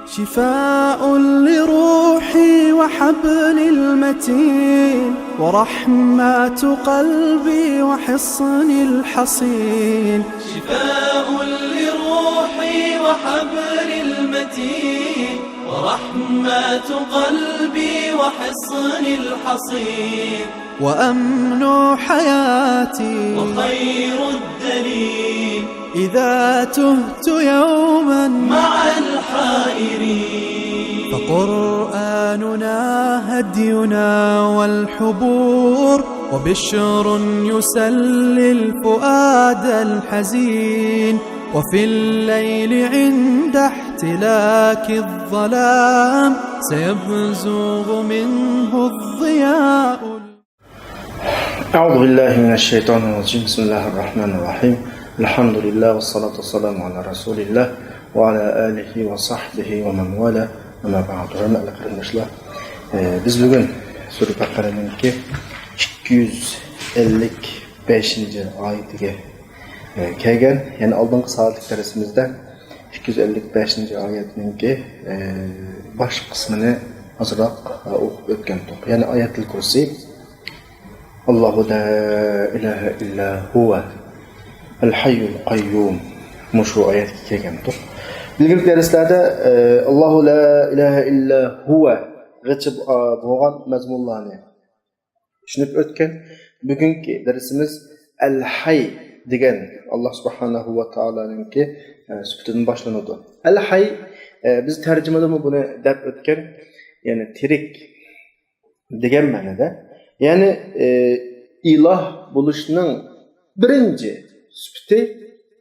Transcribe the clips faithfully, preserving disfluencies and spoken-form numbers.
شفاء لروحي وحبل المتين، ورحمة قلبي وحصن الحصين. شفاء لروحي وحبل المتين، ورحمة قلبي وحصن الحصين. وأمن حياتي وخير الدليل، إذا تهت يوما مع الحائرين. فقرآننا هدينا والحبور، وبشر يسلي الفؤاد الحزين. وفي الليل عند احتلاك الظلام، سيبزغ منه الضياء. أعوذ بالله من الشيطان الرجيم. بسم الله الرحمن الرحيم. الحمد لله والصلاة والسلام على رسول الله وعلى آله وصحبه ومن والاه. أما بعد. ھۆرمەتلىك قېرىنداشلار، ئى، بىز بۈگۈن سۈرە بەقەرەنىڭكى ئىككى يۈز ئەللىك بەشىنچى ئايىتىگە، ئى، كەلگەن. يەنى ئالدىنقى سائەتلىك دەرسىمىزدە ئىككى يۈز ئەللىك بەشىنچى ئايەتنىڭكى، ئى، باش قىسمىنى ئازراق، ئى، ئوقۇپ ئۆتكەنتۇق. يەنى ئايەتۇل كۇرسى، ئاللاھۇ لا ئىلاھە ئىللا ھۇۋە، ئەل ھەييۇل قەييۇم. مۇشۇ ئايەتكە كەلگەنتۇق. ئىلگىرىكى دەرسلەردە، ئى، ئاللاھۇ لا ئىلاھە ئىللا ھۇۋە غىچە، ئى، بولغان مەزمۇنلارنى چۈشىنىپ ئۆتكەن. بۈگۈنكى دەرسىمىز ئەل ھەي دېگەن ئاللا سۇبھانەھۇ ۋە تائالانىڭكى، ئە، سۈپىتىدىن باشلىنىدۇ. ئەل ھەي، ئە، بىز تەرجىمىدىمۇ بۇنى دەپ ئۆتكەن، يەنى تىرىك دېگەن مەنىدە. يەنى، ئە، ئىلاھ بولۇشنىڭ بىرىنچى سۈپىتى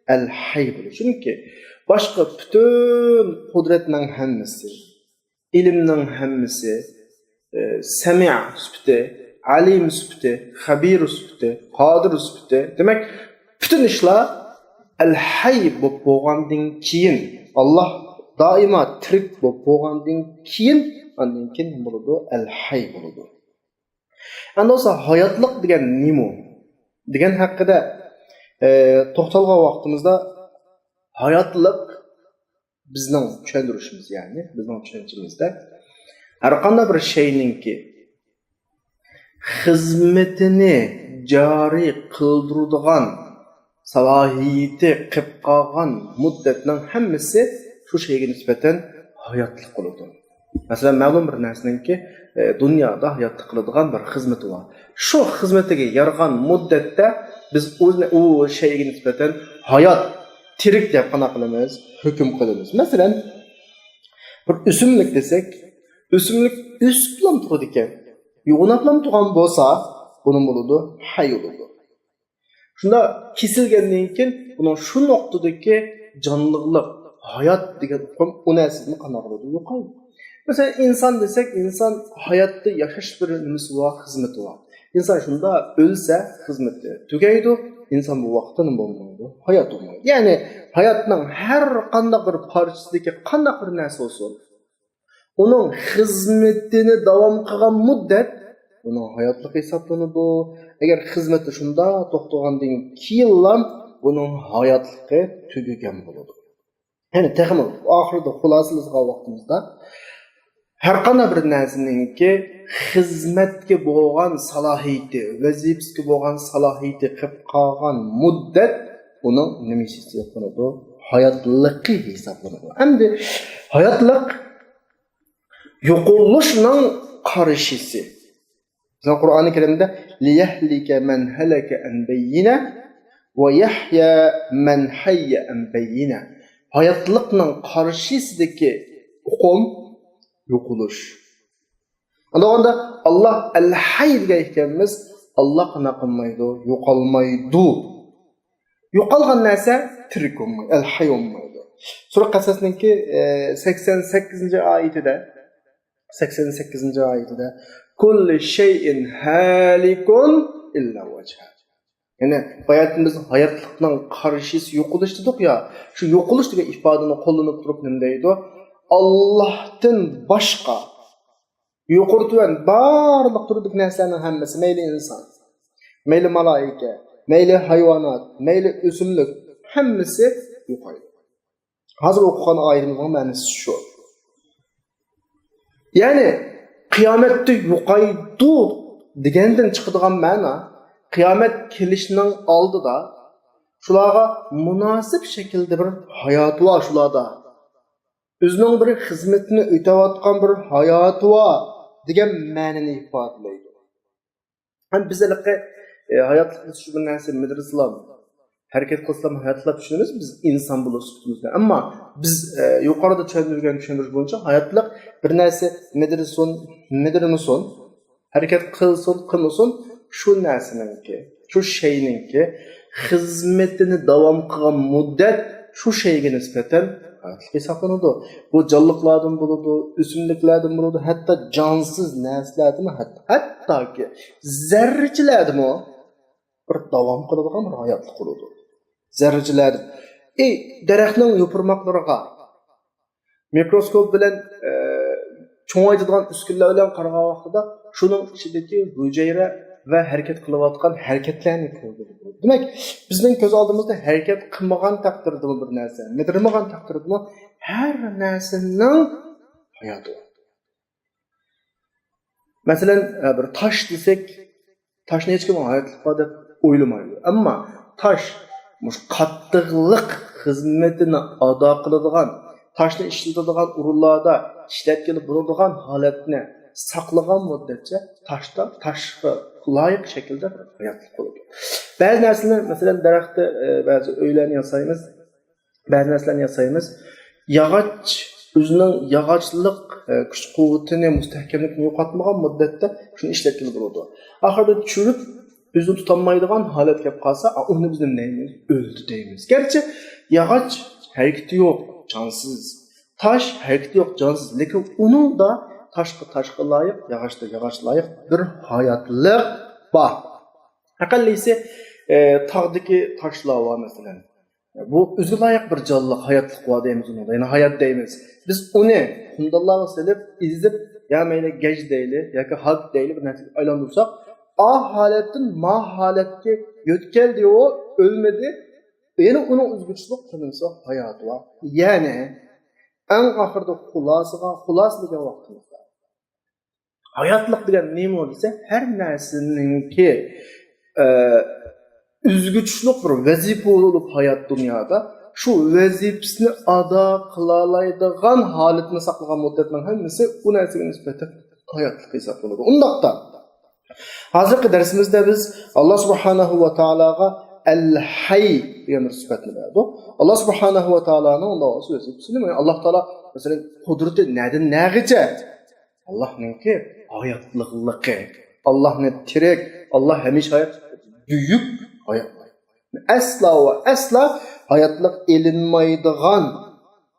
ئەل ھەي بولۇش. چۈنكى باشقا پۈتۈن قۇدرەتنىڭ ھەممىسى، ئىلىمنىڭ ھەممىسى، ئى، سەمىئ سۈپىتى، ئەلىم سۈپىتى، خەبىر سۈپىتى، قادىر سۈپىتى. دېمەك، پۈتۈن ئىشلار ئەل ھەي بولۇپ بولغاندىن كېيىن، ئاللا دائىما تىرىك بولۇپ بولغاندىن كېيىن، ئاندىن كېيىن نېمە بولىدۇ؟ ئەل ھەي بولىدۇ. ئەمدى بولسا ھاياتلىق دېگەن نېمە دېگەن ھەققىدە، ئى، توختالغان ۋاقتىمىزدا، ھاياتلىق بىزنىڭ چۈشەندۈرۈشىمىز، يەنى بىزنىڭ چۈشەنچىمىزدە ھەرقانداق بىر شەينىڭكى خىزمىتىنى جارى قىلدۇرىدىغان سالاھىيىتى قېلىپ قالغان مۇددەتنىڭ ھەممىسى شۇ شەيگە نىسبەتەن ھاياتلىق بولىدۇ. مەسىلەن، مەلۇم بىر نەرسىنىڭكى، ئە، دۇنيادا ھاياتلىق قىلىدىغان بىر خىزمىتى بار. شۇ خىزمىتىگە يارىغان مۇددەتتە بىز ئۇ، ئۇ شەيگە نىسبەتەن ھايات، تىرىك دەپ قانداق قىلىمىز؟ ھۆكۈم قىلىمىز. مەسىلەن، بىر ئۆسۈملۈك دېسەك، ئۆسۈملۈك ئۆسۈپلا تۇرىدىكەن. يوغىناپلا تۇرغان بولسا، بۇنى بولىدۇ، ھەي بولىدۇ. شۇنداق كېسىلگەندىن كېيىن، بۇنىڭ شۇ نۇقتىدىكى جانلىقلىق، ھايات دېگەن ئۇقۇم ئۇ نەرسىدىن قانداق بولىدۇ؟ يوقايدۇ. مەسىلەن، ئىنسان دېسەك، ئىنسان ھاياتتا ياشاش بىر نېمىسى بار، خىزمىتى بار. ئىنسان شۇنداق ئۆلسە، خىزمىتى تۈگەيدۇ، ئىنسان بۇ ۋاقىتتا نېمە بولمايدۇ؟ ھايات بولمايدۇ. يەنى ھاياتنىڭ ھەر قانداق بىر پارچىسىدىكى قانداق بىر نەرسە بولسۇن، ئۇنىڭ خىزمىتىنى داۋام قىلغان مۇددەت ئۇنىڭ ھاياتلىقى ھېسابلىنىدۇ. ئەگەر خىزمىتى شۇنداق توختىغاندىن كېيىنلا بۇنىڭ ھاياتلىقى تۈگىگەن بولىدۇ. يەنى تېخىمۇ ئاخىرىدا خۇلاسىلىسىغان ۋاقتىمىزدا، ھەرقانداق بىر نەرسىنىڭكى خىزمەتكە بولغان سالاھىيىتى، ۋەزىپىسىگە بولغان سالاھىيىتى قېلىپ قالغان مۇددەت ئۇنىڭ نېمە ھېسابلىنىدۇ؟ ھاياتلىقى ھېسابلىنىدۇ. ئەمدى ھاياتلىق يوقىلىشنىڭ قارشىسى. بىزنىڭ قۇرئانى كەرىمدە، ليهلك من هلك عن بينة ويحيى من حي عن بينة. ھاياتلىقنىڭ قارشىسىدىكى ئۇقۇم يوقىلىش. ئۇنداقتا ئاللا ئەل ھەي دېگەن ئىكەنمىز، ئاللا قانداق قىلمايدۇ؟ يوقالمايدۇ. يوقالغان نەرسە تىرىك بولمايدۇ، ئەل ھەي بولمايدۇ. سۈرە قەسەسنىڭكى، ئە، سەكسەن سەككىزىنچى ئايىتىدە، سەكسەن سەككىزىنچى ئايىتىدە، كل شيء هالك إلا وجهه. يەنى باياتىن بىز ھاياتلىقنىڭ قارشىسى يوقىلىش دېدۇق يا، شۇ يوقىلىش دېگەن ئىپادىنى قوللىنىپ تۇرۇپ نېمە دەيدۇ؟ ئاللاھتىن باشقا يۇقىرى تۆۋەن بارلىق تۈردىكى نەرسىلەرنىڭ ھەممىسى، مەيلى ئىنسان، مەيلى مالايىكە، مەيلى ھايۋانات، مەيلى ئۆسۈملۈك، ھەممىسى يوقايدۇ. ھازىر ئوقۇغان ئايىتىمىزنىڭ مەنىسى شۇ. يەنى قىيامەتتە يوقايدۇ دېگەندىن چىقىدىغان مەنا، قىيامەت كېلىشنىڭ ئالدىدا شۇلارغا مۇناسىپ شەكىلدە بىر ھاياتى بار شۇلاردا. ئۆزىنىڭ بىر خىزمىتىنى ئۆتەۋاتقان بىر ھاياتى بار دېگەن مەنىنى ئىپادىلەيدۇ. ھەم بىز ھېلىقى، ئە، ھاياتلىقنى شۇ بىر نەرسە مېدىرسىلام، ھەرىكەت قىلسىلام ھاياتلىق دەپ چۈشىنىمىز بىز ئىنسان بولۇش سۈپىتىمىزدە. ئەمما بىز، ئە، يۇقىرىدا چۈشەندۈرگەن چۈشەندۈرۈش بويىچە ھاياتلىق بىر نەرسە مېدىرسۇن، مېدىرمىسۇن، ھەرىكەت قىلسۇن، قىلمىسۇن، شۇ نەرسىنىڭكى، شۇ شەينىڭكى خىزمىتىنى داۋام قىلغان مۇددەت شۇ شەيگە نىسبەتەن ھاياتلىق ھېسابلىنىدۇ. بۇ جانلىقلاردىن بولىدۇ، ئۆسۈملۈكلەردىن بولىدۇ، ھەتتا جانسىز نەرسىلەردىنمۇ، ھەت-، ھەتتاكى زەررىچىلەردىمۇ بىر داۋام قىلىدىغان بىر ھاياتلىق بولىدۇ. زەررىچىلەردىن. ئى، دەرەخنىڭ يوپۇرماقلىرىغا مىكروسكوپ بىلەن، ئە، چوڭايتىدىغان ئۈسكۈنىلەر بىلەن قارىغان ۋاقتىدا شۇنىڭ ئىچىدىكى ھۈجەيرە ۋە ھەرىكەت قىلىۋاتقان ھەرىكەتلەرنى كۆرگىلى بولىدۇ. دېمەك، بىزنىڭ كۆز ئالدىمىزدا ھەرىكەت قىلمىغان تەقدىردىمۇ بىر نەرسە، مىدىرمىغان تەقدىردىمۇ ھەر نەرسىنىڭ ھاياتى بار. مەسىلەن، بىر تاش دېسەك، تاشنى ھېچكىم ھاياتلىق بار دەپ ئويلىمايدۇ. ئەمما تاش مۇشۇ قاتتىقلىق خىزمىتىنى ئادا قىلىدىغان، تاشنى ئىشلىتىدىغان ئورۇنلاردا ئىشلەتكىلى بولىدىغان ھالەتنى ساقلىغان مۇددەتچە تاشتا، تاشقا لايىق شەكىلدە ھاياتلىق بولىدۇ. بەزى نەرسىلەر، مەسىلەن، دەرەختە، ئە، بەزى ئۆيلەرنى ياسايمىز. بەزى نەرسىلەرنى ياسايمىز. ياغاچ ئۆزىنىڭ ياغاچلىق، ئە، كۈچ-قۇۋۋىتىنى، مۇستەھكەملىكىنى يوقاتمىغان مۇددەتتە شۇنى ئىشلەتكىلى بولىدۇ. ئاخىرىدا چۈشۈرۈپ، ئۆزىنى تۇتالمايدىغان ھالەتكە كەپ قالسا، ئا، ئۇنى بىز نېمە دەيمىز؟ ئۆلدى دەيمىز. گەرچە ياغاچ ھەرىكىتى يوق، جانسىز. تاش ھەرىكىتى يوق، جانسىز. لېكىن ئۇنىڭدا تاشقا تاشقا لايىق، ياغاچتا ياغاچ لايىق بىر ھاياتلىق بار. ئەقەللىسى، ئە، تاغدىكى تاشلار بار، مەسىلەن. بۇ ئۆزىگە لايىق بىر جانلىق، ھاياتلىق بار دەيمىز ئۇنىڭغا، يەنى ھايات دەيمىز. بىز ئۇنى قۇمدانلارغا سېلىپ، ئېزىپ، يا مەيلى گەج دەيلى ياكى ھاك دەيلى، بىر نەرسىگە ئايلاندۇرساق، ئا ھالەتتىن ما ھالەتكە يۆتكەلدى، ئۇ ئۆلمىدى. يەنە ئۇنىڭ ئۆزگىچىلىك قىلىنسا ھاياتى بار. يەنى ئەڭ ئاخىرىدا خۇلاسىغا، خۇلاسە دېگەن ۋاقتىمىزدا ھاياتلىق دېگەن نېمە دېسە، ھەر نەرسىنىڭكى، ئە، ئۆزگىچىلىك بىر ۋەزىپە بولۇپ ھايات دۇنيادا، شۇ ۋەزىپىسىنى ئادا قىلالايدىغان ھالىتىنى ساقلىغان مۇددەتنىڭ ھەممىسى ئۇ نەرسىگە نىسبەتەن ھاياتلىق ھېسابلىنىدۇ. ئۇنداقتا، ھازىرقى دەرسىمىزدە بىز ئاللا سۇبھانەھۇ ۋە تائالاغا ئەل ھەي دېگەن بىر سۈپەتنى بەردۇق. ئاللا سۇبھانەھۇ ۋە تائالانىڭ ئۇنداق بولسا ۋەزىپىسى نېمە؟ ئاللا تائالا، مەسىلەن، قۇدرىتى نەدىن نەگىچە؟ ئاللانىڭكى ھاياتلىقلىقى، ئاللانى تىرىك، ئاللا ھەمىشە ھايات، بۈيۈك ھايات. ئەسلا ۋە ئەسلا ھاياتلىق ئېلىنمايدىغان.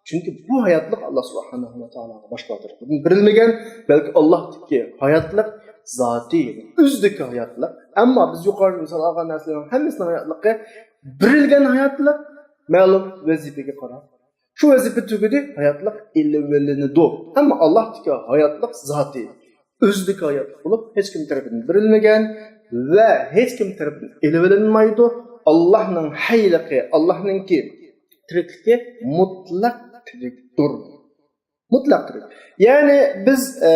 چۈنكى بۇ ھاياتلىق ئاللا سۇبھانەھۇ ۋە تائالا باشقىلار تەرىپىدىن بېرىلمىگەن، بەلكى ئاللاھتىكى ھاياتلىق زاتىي، ئۆزىدىكى ھاياتلىق. ئەمما بىز يۇقىرىدا مىسال ئالغان نەرسىلەرنىڭ ھەممىسىنىڭ ھاياتلىقى بېرىلگەن ھاياتلىق، مەلۇم ۋەزىپىگە قاراپ. شۇ ۋەزىپە تۈگىدى، ھاياتلىق ئېلىۋېلىنىدۇ. ئەمما ئاللاھتىكى ھاياتلىق زاتىي، ئۆزىدىكى ھاياتلىق بولۇپ، ھېچكىم تەرىپىدىن بېرىلمىگەن ۋە ھېچكىم تەرىپىدىن ئېلىۋېلىنمايدۇ. ئاللاھنىڭ ھەيلىقى، ئاللاھنىڭكى تىرىكلىكى مۇتلەق تىرىكتۇر. مۇتلەق تىرىك. يەنى بىز، ئە،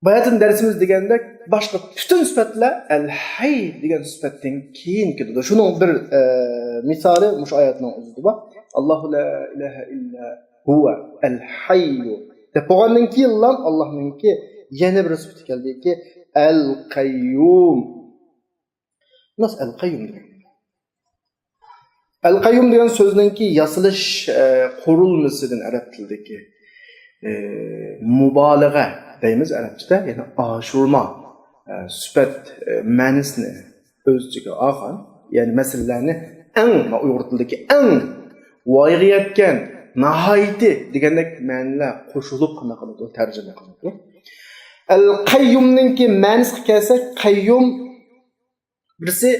باياتىن دەرسىمىز دېگەندەك، باشقا پۈتۈن سۈپەتلەر ئەل ھەي دېگەن سۈپەتتىن كېيىن كېلىدۇ. شۇنىڭ بىر، ئە، مىسالى مۇشۇ ئايەتنىڭ ئۆزىدە بار. ئاللاھۇ لا ئىلاھە ئىللا ھۇۋە ئەل ھەييۇ دەپ بولغاندىن كېيىنلا ئاللاھنىڭكى يەنە بىر سۈپىتى كەلدىكى، ئەل قەييۇم. ناس ئەل قەييۇم دېگەن. ئەل قەييۇم دېگەن سۆزنىڭكى ياسىلىش، ئە، قۇرۇلمىسىدىن ئەرەب تىلىدىكى، ئە، مۇبالىغە دەيمىز ئەرەبچىدە، يەنى ئاشۇرما، ئە، سۈپەت، ئە، مەنىسىنى ئۆز ئىچىگە ئالغان، يەنى مەسىلىلەرنى ئەڭ، ئۇيغۇر تىلىدىكى ئەڭ ۋايىغا يەتكەن، ناھايىتى دېگەندەك مەنىلەر قوشۇلۇپ قانداق قىلىدۇ، تەرجىمە قىلىدۇ. ئەل قەييۇمنىڭكى مەنىسىگە كەلسەك، قەييۇم بىرسى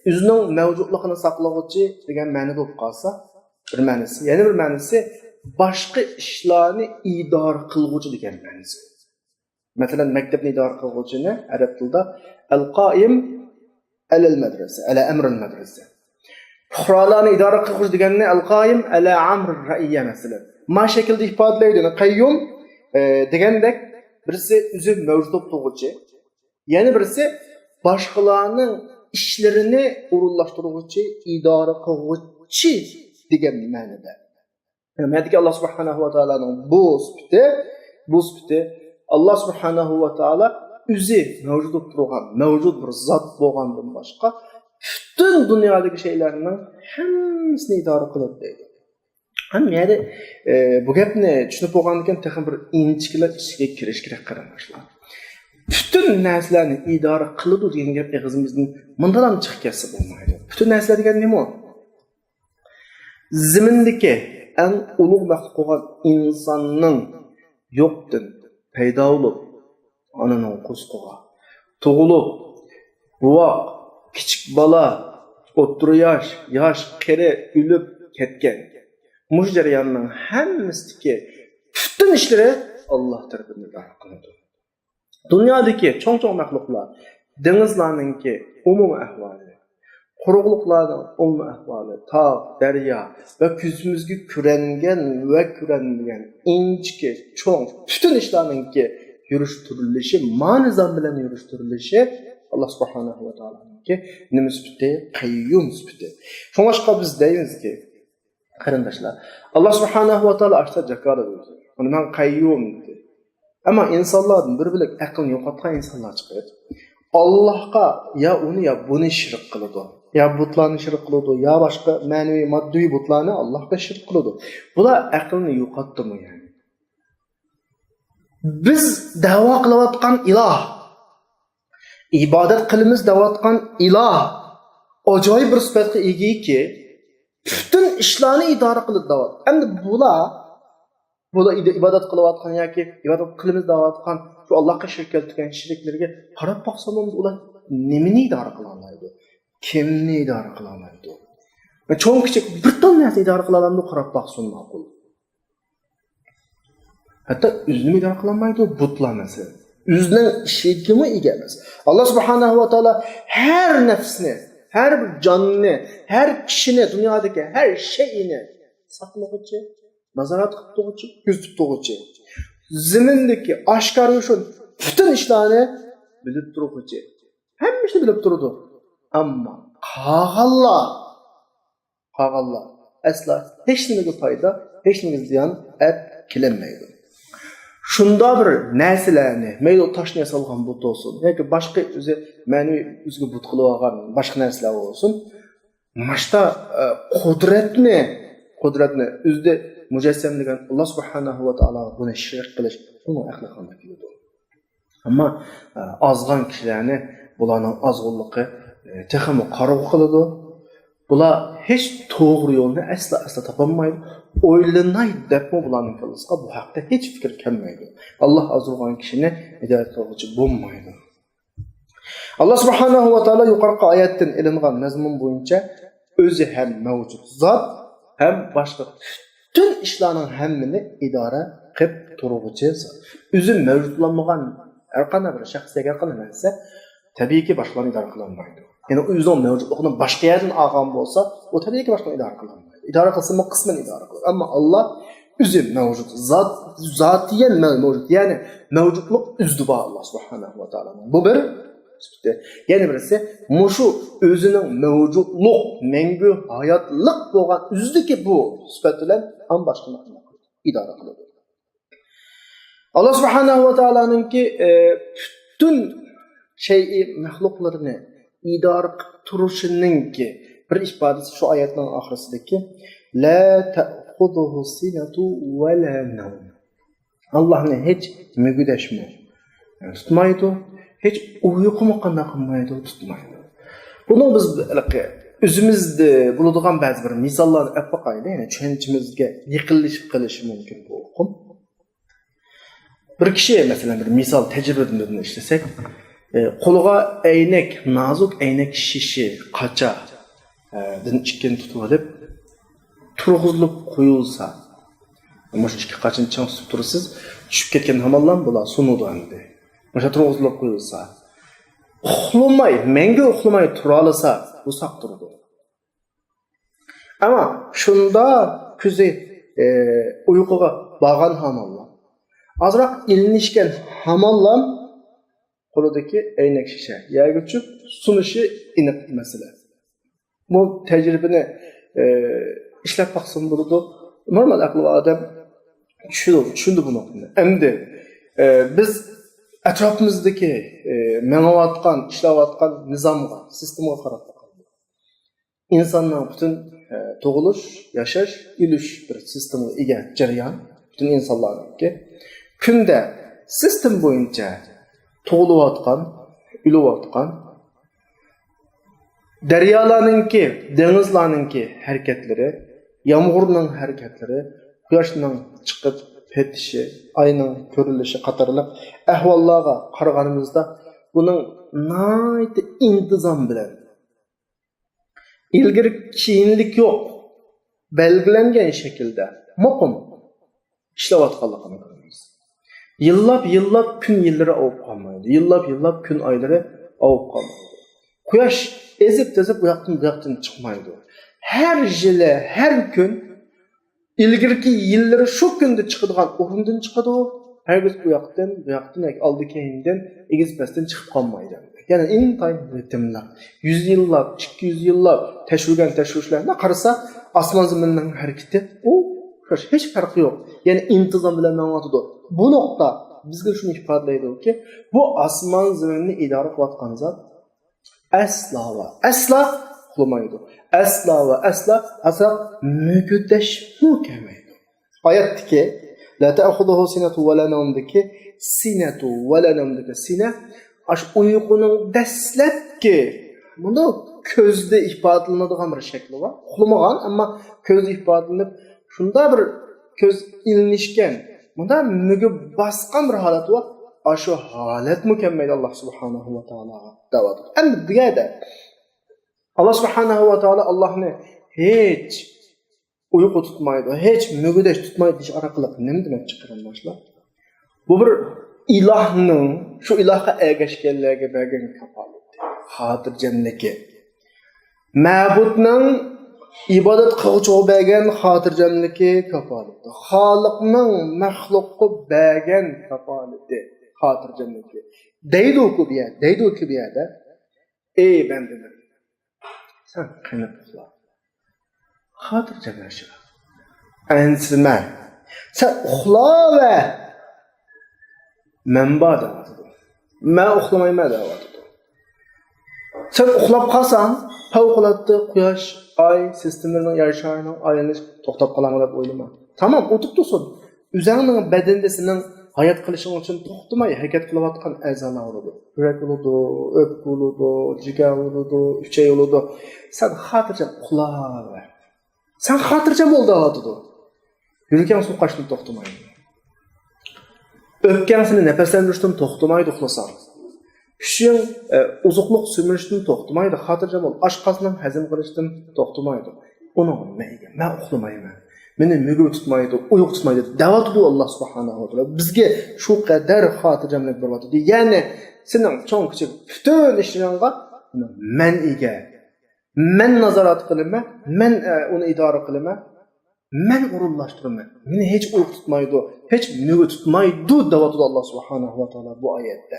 ئۆزىنىڭ مەۋجۇتلۇقىنى ساقلىغۇچى دېگەن مەنىدە بولۇپ قالسا، بىر مەنىسى. يەنە بىر مەنىسى باشقا ئىشلارنى ئىدارە قىلغۇچى دېگەن مەنىسى. مەسىلەن، مەكتەپنى ئىدارە قىلغۇچىنى ئەرەب تىلىدا ئەل قائىم ئەلەل مەدرەسە، ئەلە ئەمرىل مەدرەسە. پۇقرالارنى ئىدارە قىلغۇچى دېگەننى ئەل قائىم ئەلە ئەمرىر رەئىيە، مەسىلەن. ما شەكىلدە ئىپادىلەيدۇ. يەنى قەييۇم ئە، دېگەندەك، بىرسى ئۆزى مەۋجۇت بولۇپ تۇرغۇچى، يەنە بىرسى باشقىلارنىڭ ئىشلىرىنى ئورۇنلاشتۇرغۇچى، ئىدارە قىلغۇچى دېگەن مەنىدە. مەدىكى ئاللا سۇبھانەھۇ ۋە تائالانىڭ بۇ سۈپىتى، بۇ سۈپىتى ئاللا سۇبھانەھۇ ۋە تائالا ئۆزى مەۋجۇت بولۇپ تۇرغان مەۋجۇت بىر زات بولغاندىن باشقا، پۈتۈن دۇنيادىكى شەيلەرنىڭ ھەممىسىنى ئىدارە قىلىدۇ دەيدۇ. ھەم يەنى، ئە، بۇ گەپنى چۈشىنىپ بولغاندىن كېيىن تېخىمۇ بىر ئىنچىكىلەپ ئىچىگە كىرىش كېرەك، قېرىنداشلار. پۈتۈن نەرسىلەرنى ئىدارە قىلىدۇ دېگەن گەپ ئېغىزىمىزدىن مۇنداقلا چىقىپ كەتسە بولمايدۇ. پۈتۈن نەرسىلەر دېگەن نېمە ئۇ؟ زېمىندىكى ئەڭ ئۇلۇغ مەخلۇق بولغان ئىنساننىڭ يوقتىن پەيدا بولۇپ، ئانىنىڭ قورسىقىغا تۇغۇلۇپ، بوۋاق، كىچىك بالا، ئوتتۇرا ياش، ياش، قېرى، ئۆلۈپ كەتكەن. مۇشۇ جەرياننىڭ ھەممىسىدىكى پۈتۈن ئىشلىرى ئاللا تەرىپىدىن ئىدارە قىلىنىدۇ. دۇنيادىكى چوڭ-چوڭ مەخلۇقلار، دېڭىزلارنىڭكى ئومۇمىي ئەھۋالى، قۇرۇقلۇقلارنىڭ ئومۇمىي ئەھۋالى، تاغ، دەريا ۋە كۆزىمىزگە كۆرۈنگەن ۋە كۆرۈنمىگەن ئىنچىكە چوڭ پۈتۈن ئىشلارنىڭكى يۈرۈشتۈرۈلۈشى، ما نىزام بىلەن يۈرۈشتۈرۈلۈشى ئاللا سۇبھانەھۇ ۋە تائالانىڭكى نېمە سۈپىتى؟ قەييۇم سۈپىتى. شۇڭلاشقا بىز دەيمىزكى، قېرىنداشلار، ئاللا سۇبھانەھۇ ۋە تائالا ئاشتا جاكارلىدى ئۆزىنى. مانا مەن قەييۇم دېدى. ئەمما ئىنسانلاردىن بىر بۆلەك ئەقلىنى يوقاتقان ئىنسانلار چىقىپ، ئاللاھقا يا ئۇنى، يا بۇنى شېرىك قىلىدۇ. يا بۇتلارنى شېرىك قىلىدۇ، يا باشقا مەنىۋى، ماددىي بۇتلارنى ئاللاھقا شېرىك قىلىدۇ. بۇلار ئەقلىنى يوقاتتىمۇ يەنى؟ بىز دەۋا قىلىۋاتقان ئىلاھ، ئىبادەت قىلىمىز دەۋاتقان ئىلاھ ئاجايىپ بىر سۈپەتكە ئىگىكى، پۈتۈن ئىشلارنى ئىدارە قىلىدۇ دەۋاتقان. ئەمدى بۇلار، بۇلار ئىد-، ئىبادەت قىلىۋاتقان ياكى ئىبادەت قىلىمىز دەۋاتقان شۇ ئاللاھقا شېرىك كەلتۈرگەن شېرىكلىرىگە قاراپ باقسا بولمىدى، ئۇلار نېمىنى ئىدارە قىلالايدۇ؟ كىمنى ئىدارە قىلالايدۇ؟ چوڭ كىچىك بىر تال نەرسە ئىدارە قىلالامدۇ؟ قاراپ باقسۇن ماقۇل. ھەتتا ئۆزىنىمۇ ئىدارە قىلالمايدۇ بۇتلار، مەسىلەن. ئۆزىنىڭ ئىشىگىمۇ ئىگە ئەمەس. ئاللا سۇبھانەھۇ ۋە تائالا ھەر نەپسنى، ھەر بىر جاننى، ھەر كىشىنى، دۇنيادىكى ھەر شەيئىنى ساقلىغۇچى، نازارەت قىلىپ تۇرغۇچى، كۆزىتىپ تۇرغۇچى. زېمىندىكى ئاشكارا يوشۇرۇن پۈتۈن ئىشلارنى بىلىپ تۇرغۇچى. ھەممە ئىشنى بىلىپ تۇرىدۇ. ئەمما قالغانلار قالغانلار ئەسلا ھېچنېمىگە پايدا، ھېچنېمىگە زىيان ئەپ كېلەلمەيدۇ. شۇنداق بىر نەرسىلەرنى، مەيلى ئۇ تاشنى ياسالغان بۇت بولسۇن ياكى باشقا ئۆزى مەنىۋى ئۆزىگە بۇت قىلىۋالغان باشقا نەرسىلەر بولسۇن، ماشتا، ئە، قۇدرەتنى، قۇدرەتنى ئۆزىدە مۇجەسسەملىگەن ئاللا سۇبھانەھۇ ۋە تائالاغا بۇنى شېرىك قىلىش، بۇنىڭ ئەقلى قانداق كېلىدۇ؟ ئەمما، ئە، ئازغان كىشىلەرنى بۇلارنىڭ ئازغۇنلۇقى، ئە، تېخىمۇ قارىغۇ قىلىدۇ. بۇلار ھېچ توغرا يولنى ئەسلا، ئەسلا تاپالمايدۇ. ئويلىناي دەپمۇ بۇلارنىڭ كاللىسىغا بۇ ھەقتە ھېچ پىكىر كەلمەيدۇ. ئاللا ئازغۇرغان كىشىنى ھىدايەت قىلغۇچى بولمايدۇ. ئاللا سۇبھانەھۇ ۋە تائالا يۇقىرىقى ئايەتتىن ئېلىنغان مەزمۇن بويىچە ئۆزى ھەم مەۋجۇت زات، ھەم باشقا پۈتۈن ئىشلارنىڭ ھەممىنى ئىدارە قىلىپ تۇرغۇچى زات. ئۆزى مەۋجۇت بولالمىغان ھەر قانداق بىر شەخس ياكى ھەر قانداق نەرسە تەبىئىيكى باشقىلارنى ئىدارە قىلالمايدۇ. يەنى ئۆزىنىڭ مەۋجۇتلۇقىنى باشقا يەردىن ئالغان بولسا، ئۇ تەبىئىيكى باشقىلارنى ئىدارە قىلالمايدۇ. ئىدارە قىلسىمۇ قىسمەن ئىدارە قىلىدۇ. ئەمما ئاللا ئۆزى مەۋجۇت، زات، زاتىيەن مەۋ-، مەۋجۇت، يەنى مەۋجۇتلۇق ئۆزىدە بار ئاللا سۇبھانەھۇ ۋە تائالانىڭ. بۇ بىر سۈپىتى. يەنە بىرسى، مۇشۇ ئۆزىنىڭ مەۋجۇتلۇق، مەڭگۈ ھاياتلىق بولغان ئۆزىدىكى بۇ سۈپەت بىلەن ھەم باشقىلارنى ئىدارە قىلىدۇ. ئاللا سۇبھانەھۇ ۋە تائالانىڭكى، ئە، پۈتۈن شەيئى مەخلۇقلىرىنى ئىدارە قىلىپ تۇرۇشىنىڭكى بىر ئىپادىسى شۇ ئايەتنىڭ ئاخىرىسىدىكى، لا تأخذه سنة ولا نوم. ئاللانى ھېچ مۈگدەشمۇ تۇتمايدۇ، ھېچ ئۇيقۇمۇ قانداق قىلمايدۇ، تۇتمايدۇ. بۇنىڭ بىز ھېلىقى ئۆزىمىزدە بولىدىغان بەزى بىر مىساللارنى ئەپ باقايلى، يەنى چۈشەنچىمىزگە يېقىنلىشىپ قېلىشى مۇمكىن بۇ ئۇقۇم. بىر كىشى، مەسىلەن، بىر مىسال تەجرىبىدىن ئىشلىسەك، ئە، قولىغا ئەينەك، نازۇك ئەينەك شېشى، قاچا، ئە، دىن ئىككىنى تۇتۇۋېلىپ، تۇرغۇزۇلۇپ قويۇلسا، مۇشۇ ئىككى قاچىنى چىڭ تۇتۇپ تۇرىسىز، چۈشۈپ كەتكەن ھامانلا بۇلار سۇنىدۇ ئەمدى. مۇشۇ تۇرغۇزۇلۇپ قويۇلسا، ئۇخلىماي، مەڭگۈ ئۇخلىماي تۇرالىسا، بۇ ساق تۇرىدۇ. ئەمما شۇندا كۆزى، ئە، ئۇيقۇغا بارغان ھامانلا، ئازراق ئىلىنىشكەن ھامانلا قولىدىكى ئەينەك شېشە يەرگە چۈشۈپ سۇنۇشى ئېنىق مەسىلە. بۇ تەجرىبىنى، ئە، ئىشلەپ باقسىمۇ بولىدۇ. نورمال ئەقلى بار ئادەم چۈشىدۇ، چۈشىنىدۇ بۇ نۇقتىنى. ئەمدى، ئە، بىز ئەتراپىمىزدىكى، ئە، مېڭىۋاتقان، ئىشلەۋاتقان نىزامغا، سىستېمىغا قاراپ باقايلى. ئىنساننىڭ پۈتۈن، ئە، تۇغۇلۇش، ياشاش، ئۆلۈش بىر سىستېمىغا ئىگە جەريان. پۈتۈن ئىنسانلارنىڭكى. كۈندە سىستېما بويىچە تۇغۇلۇۋاتقان، ئۆلۈۋاتقان، دەريالارنىڭكى، دېڭىزلارنىڭكى ھەرىكەتلىرى، يامغۇرنىڭ ھەرىكەتلىرى، قۇياشنىڭ چىقىپ پېتىشى، ئاينىڭ كۆرۈلۈشى قاتارلىق ئەھۋاللارغا قارىغىنىمىزدا، بۇنىڭ ناھايىتى ئىنتىزام بىلەن، ئىلگىرى كېيىنلىك يوق، بەلگىلەنگەن شەكىلدە مۇقىم ئىشلەۋاتقانلىقىنى كۆرىمىز. يىللاپ، يىللاپ كۈن يىللىرى ئاۋۇپ قالمايدۇ. يىللاپ، يىللاپ كۈن ئايلىرى ئاۋۇپ قالمايدۇ. قۇياش ئېزىپ تېزىپ ئۇ ياقتىن، بۇ ياقتىن چىقمايدۇ. ھەر يىلى، ھەر كۈن ئىلگىرىكى يىللىرى شۇ كۈندە چىقىدىغان ئورۇندىن چىقىدۇ. ھەرگىز ئۇ ياقتىن، بۇ ياقتىن ياكى ئالدى كەينىدىن، ئېگىز پەستىن چىقىپ قالمايدۇ. يەنى ئىنتايىن رىتىملىق. يۈز يىللاپ، ئىككى يۈز يىللاپ تەشۋىگەن تەشۋىشلەرنى قارىسا، ئاسمان زېمىننىڭ ھەرىكىتى ئۇ ئوخشاش، ھېچ پەرقى يوق. يەنى ئىنتىزام بىلەن مېڭىۋاتىدۇ. بۇ نۇقتا بىزگە شۇنى ئىپادىلەيدۇكى، بۇ ئاسمان زېمىننى ئىدارە قىلىۋاتقان زات ئەسلا ۋە ئەسلا ئۇخلىمايدۇ. ئەسلا ۋە ئەسلا ئازراق مۈگدەشمۇ كەلمەيدۇ. ئايەتتىكى، لا تأخذه سنة ولا نومدىكى سنة ولا نومدىكى سنة، ئاشۇ ئۇيقۇنىڭ دەسلەپكى، بۇنى كۆزدە ئىپادىلىنىدىغان بىر شەكلى بار. ئۇخلىمىغان، ئەمما كۆزدە ئىپادىلىنىپ، شۇنداق بىر كۆز ئىلىنىشكەن، مۇنداق مۈگۈپ باسقان بىر ھالەت بار. ئاشۇ ھالەتمۇ كەلمەيدۇ ئاللا سۇبھانەھۇ ۋە تائالاغا دەۋاتىدۇ. ئەمدى بۇ يەردە ئاللا سۇبھانەھۇ ۋە تائالا ئاللانى ھېچ ئۇيقۇ تۇتمايدۇ، ھېچ مۈگدەش تۇتمايدۇ دېيىش ئارقىلىق نېمە دېمەكچى، قېرىنداشلار؟ بۇ بىر ئىلاھنىڭ، شۇ ئىلاھقا ئەگەشكەنلەرگە بەرگەن كاپالىتى، خاتىرجەملىكى. مەبۇدنىڭ ئىبادەت قىلغۇچىغا بەرگەن خاتىرجەملىكى، كاپالىتى. خالىقنىڭ مەخلۇققا بەرگەن كاپالىتى، خاتىرجەملىكى. دەيدۇكى بۇ يەردە، دەيدۇكى بۇ يەردە، ئەي بەندىلىرىم، سەن قېنىپ ئۇخلا. خاتىرجەملەشكىن. ئەنسىرىمە. سەن ئۇخلاۋەر. مەن بار دەۋاتىدۇ. مەن ئۇخلىمايمەن دەۋاتىدۇ. سەن ئۇخلاپ قالساڭ، پەۋقۇلئاددە قۇياش، ئاي، سىستېمىلىرىنىڭ، يەر شارىنىڭ ئايلىنىشى توختاپ قالامدۇ دەپ ئويلىما. تامام، ئۇتۇپ تۇرسۇن. ئۆزۈڭنىڭ بەدىنىدە سېنىڭ ھايات قېلىشىڭ ئۈچۈن توختىماي ھەرىكەت قىلىۋاتقان ئەزالار بولىدۇ. يۈرەك بولىدۇ، ئۆپكە بولىدۇ، جىگەر بولىدۇ، ئۈچەي بولىدۇ. سەن خاتىرجەم ئۇخلاۋەر. سەن خاتىرجەم بول دەۋاتىدۇ. يۈرىكىڭ سۇ قاچىشتىن توختىمايدۇ. ئۆپكەڭ سېنى نەپەسلەندۈرۈشتىن توختىمايدۇ ئۇخلىساڭ. چۈشۈڭ، ئە، ئوزۇقلۇق سۈمۈرۈشتىن توختىمايدۇ. خاتىرجەم بول، ئاشقازىنىڭ ھەزىم قىلىشتىن توختىمايدۇ. ئۇنىڭغا مەن ئىگە، مەن ئۇخلىمايمەن. مېنى مۈگۈپ تۇتمايدۇ، ئۇيقۇ تۇتمايدۇ دەۋاتىدۇ ئاللا سۇبھانەھۇ ۋە تائالا. بىزگە شۇ قەدەر خاتىرجەملىك بېرىۋاتىدۇ. يەنى سېنىڭ چوڭ كىچىك پۈتۈن ئىشلىرىڭغا مەن ئىگە. مەن نازارەت قىلىمەن، مەن، ئە، ئۇنى ئىدارە قىلىمەن، مەن ئورۇنلاشتۇرىمەن. مېنى ھېچ ئۇيقۇ تۇتمايدۇ، ھېچ مۈگە تۇتمايدۇ دەۋاتىدۇ ئاللا سۇبھانەھۇ ۋە تائالا بۇ ئايەتتە.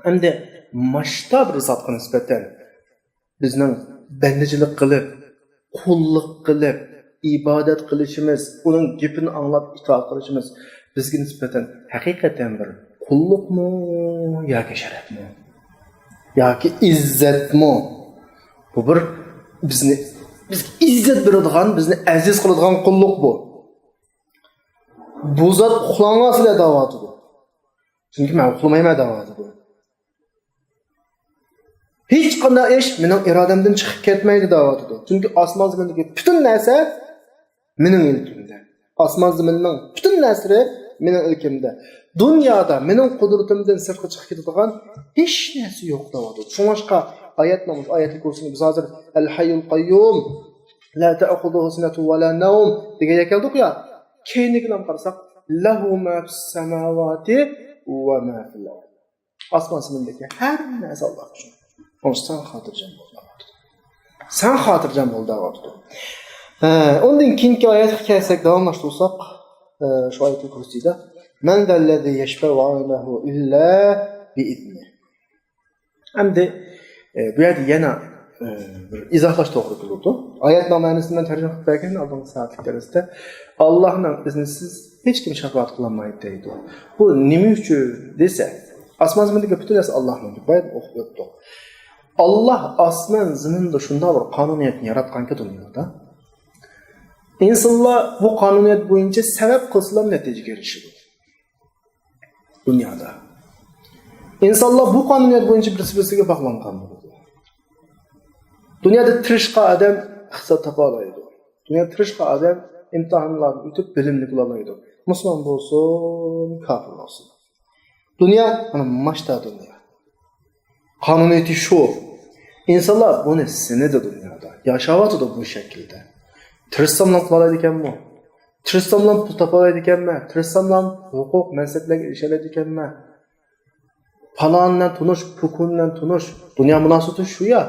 ئەمدى ماشتا بىر زاتقا نىسبەتەن بىزنىڭ بەندىچىلىك قىلىپ، قۇللۇق قىلىپ، ئىبادەت قىلىشىمىز، ئۇنىڭ گېپىنى ئاڭلاپ ئىتائەت قىلىشىمىز بىزگە نىسبەتەن ھەقىقەتەن بىر قۇللۇقمۇ ياكى شەرەپمۇ؟ ياكى ئىززەتمۇ؟ بۇ بىر بىزنى، بىزگە ئىززەت بېرىدىغان، بىزنى ئەزىز قىلىدىغان قۇللۇق بۇ. بۇ زات ئۇخلاڭلار سىلەر دەۋاتىدۇ. چۈنكى مەن ئۇخلىمايمەن دەۋاتىدۇ. ھېچقانداق ئىش مېنىڭ ئىرادەمدىن چىقىپ كەتمەيدۇ دەۋاتىدۇ. چۈنكى ئاسمان زېمىندىكى پۈتۈن نەرسە مېنىڭ مۈلكۈمدە. ئاسمان زېمىننىڭ پۈتۈن نەرسىلىرى مېنىڭ مۈلكۈمدە. دۇنيادا مېنىڭ قۇدرىتىمدىن سىرتقا چىقىپ كېتىدىغان ھېچ نەرسە يوق دەۋاتىدۇ. شۇڭلاشقا ئايەتنىڭ، ئايەتنىڭ كۇرسىنى بىز ھازىر، الحي القيوم لا تأخذه سنة ولا نوم دېگەن يەرگە كەلدۇق يا. كەينىگىلا قارىساق، له ما في السماوات وما في الأرض. ئاسمان زېمىندىكى ھەممە نەرسە ئاللاھ ئۈچۈن. ئۇنىڭ ئۈچۈن سەن خاتىرجەم بول دەۋاتىدۇ. سەن خاتىرجەم بول دەۋاتىدۇ. ھە، ئۇندىن كېيىنكى ئايەتكە كەلسەك، داۋاملاشتۇرساق، ئە، شۇ ئايەتتىن كۆرسىتىدۇ. مَنْ ذَا الَّذِي يَشْفَعُ عِنْدَهُ إِلَّا بِإِذْنِهِ. ئەمدى، ئە، بۇ يەردە يەنە، ئە، بىر ئىزاھلاش توغرا كېلىدۇ. ئايەتنىڭ مەنىسىنى مەن تەرجىمە قىلىپ بەرگەن ئالدىنقى سائەتلىك دەرستە. ئاللاھنىڭ ئىزنىسىز ھېچكىم شاپائەت قىلالمايدۇ دەيدۇ. بۇ نېمە ئۈچۈن دېسە، ئاسمان زېمىندىكى پۈتۈن نەرسە ئاللاھنىڭ، بايا ئوقۇپ ئۆتتۇق. ئاللاھ ئاسمان زېمىندا شۇنداق بىر قانۇنىيەتنى ياراتقانكى دۇنيادا، ئىنسانلار بۇ قانۇنىيەت بويىچە سەۋەب قىلسىلا نەتىجىگە ئېرىشىدۇ. دۇنيادا ئىنسانلار بۇ قانۇنىيەت بويىچە بىرسى-بىرسىگە باغلانغان بولىدۇ. دۇنيادا تىرىشقان ئادەم ئىقتىساد تاپالايدۇ. دۇنيادا تىرىشقان ئادەم ئىمتىھانلاردىن ئۆتۈپ بىلىملىك بولالايدۇ. مۇسۇلمان بولسۇن، كاپىر بولسۇن. دۇنيا مانا ماشتا دۇنيا. قانۇنىيىتى شۇ. ئىنسانلار بۇنى سىنىدى دۇنيادا. ياشاۋاتىدۇ بۇ شەكىلدە. تىرىشساملا قىلالايدىكەنمۇ؟ تىرىشساملا پۇل تاپالايدىكەنمەن؟ تىرىشساملا ھوقۇق، مەنسەپلەرگە ئېرىشەلەيدىكەنمەن؟ پالان بىلەن تونۇش، پۇكۇن بىلەن تونۇش. دۇنيا مۇناسىۋىتى شۇ يا.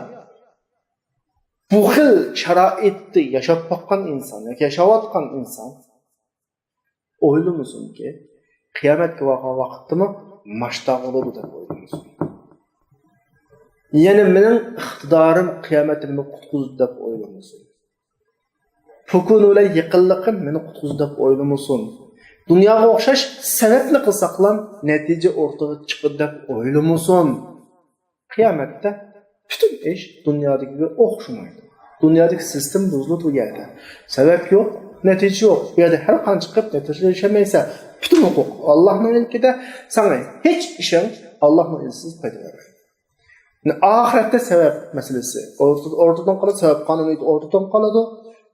بۇ خىل شارائىتتا ياشاپ باققان ئىنسان ياكى ياشاۋاتقان ئىنسان ئويلىمىسۇنكى، قىيامەتكە بارغان ۋاقىتتىمۇ ماشتا بولىدۇ دەپ ئويلىمىسۇن. يەنى مېنىڭ ئىقتىدارىم قىيامەتتە مېنى قۇتقۇزىدۇ دەپ ئويلىمىسۇن. پۇكۇن بىلەن يېقىنلىقىم مېنى قۇتقۇزىدۇ دەپ ئويلىمىسۇن. دۇنياغا ئوخشاش سەۋەبنى قىلساقلام نەتىجە ئورتىغا چىقىدۇ دەپ ئويلىمىسۇن. قىيامەتتە پۈتۈن ئىش دۇنيادىكىگە ئوخشىمايدۇ. دۇنيادىكى سىستېما بۇزۇلىدۇ بۇ يەردە. سەۋەب يوق، نەتىجە يوق. بۇ يەردە ھەر قانچە قىلىپ نەتىجە ئېرىشەلمەيسەن. پۈتۈن ھوقۇق ئاللاھنىڭ ئىلكىدە، ساڭا ھېچ ئىشىڭ ئاللاھنىڭ ئىزنىسىز پايدا بەرمەيدۇ. ئاخىرەتتە سەۋەب مەسىلىسى ئورتىدىن قالىدۇ، سەۋەب قانۇنىيىتى ئورتىدىن قالىدۇ،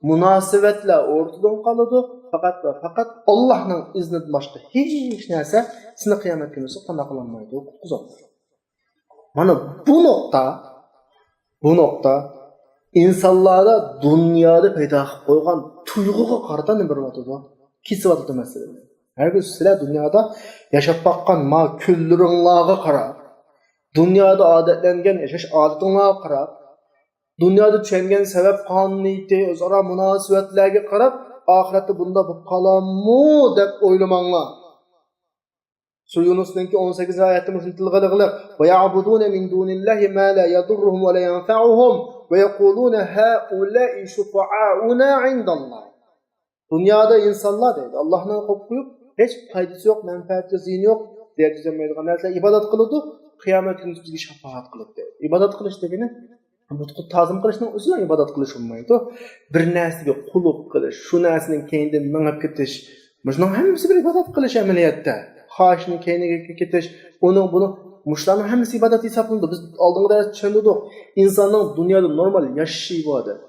مۇناسىۋەتلەر ئورتىدىن قالىدۇ. پەقەت ۋە پەقەت ئاللاھنىڭ ئىزنىدىن باشقا ھېچ نەرسە سېنى قىيامەت كۈنى قانداق قىلالمايدۇ، قۇتقۇزالمايدۇ. مانا بۇ نۇقتا، بۇ نۇقتا ئىنسانلاردا دۇنيادا پەيدا قىلىپ قويغان تۇيغۇغا قارىتا نېمە بېرىۋاتىدۇ؟ كېسىۋاتىدۇ مەسىلىنى. ھەرگىز سىلەر دۇنيادا ياشاپ باققان ما كۈنلىرىڭلارغا قاراپ، دۇنيادا ئادەتلەنگەن ياشاش ئادىتىڭلارغا قاراپ، دۇنيادا چۈشەنگەن سەۋەب قانۇنىيىتى، ئۆزئارا مۇناسىۋەتلەرگە قاراپ، ئاخىرەتتە بۇنداق بولۇپ قالاممۇ دەپ ئويلىماڭلار. سۈرە يۇنۇسنىڭكى ئون سەككىزىنچى ئايەتتە مۇشۇنى تىلغا ئېلىغلىق. وَيَعْبُدُونَ مِن دُونِ اللَّهِ مَا لَا يَضُرُّهُمْ وَلَا يَنفَعُهُمْ وَيَقُولُونَ هَٰؤُلَاءِ شُفَعَاؤُنَا عِندَ اللَّهِ. دۇنيادا ئىنسانلار دەيدۇ، ئاللاھنى قويۇپ قويۇپ، ھېچ پايدىسى يوق، مەنپەئەتى، زىيىنى يوق، زەرەر يەتكۈزەلمەيدىغان نەرسىلەرگە ئىبادەت قىلىدۇ، قىيامەت كۈنى بىزگە شاپائەت قىلىدۇ دەيدۇ. ئىبادەت قىلىش دېگىنى بۇتقا تازىم قىلىشنىڭ ئۆزىلا ئىبادەت قىلىش بولمايدۇ. بىر نەرسىگە قۇللۇق قىلىش، شۇ نەرسىنىڭ كەينىدىن مېڭىپ كېتىش، مۇشۇنىڭ ھەممىسى بىر ئىبادەت قىلىش ئەمەلىيەتتە. خاھىشنىڭ كەينىگە كېتىش، ئۇنىڭ بۇنىڭ، مۇشۇلارنىڭ ھەممىسى ئىبادەت ھېسابلىنىدۇ. بىز ئالدىنقى دەرستە چۈشەندۈردۇق. ئىنساننىڭ دۇنيادا نورمال ياشىشى ئىبادەت.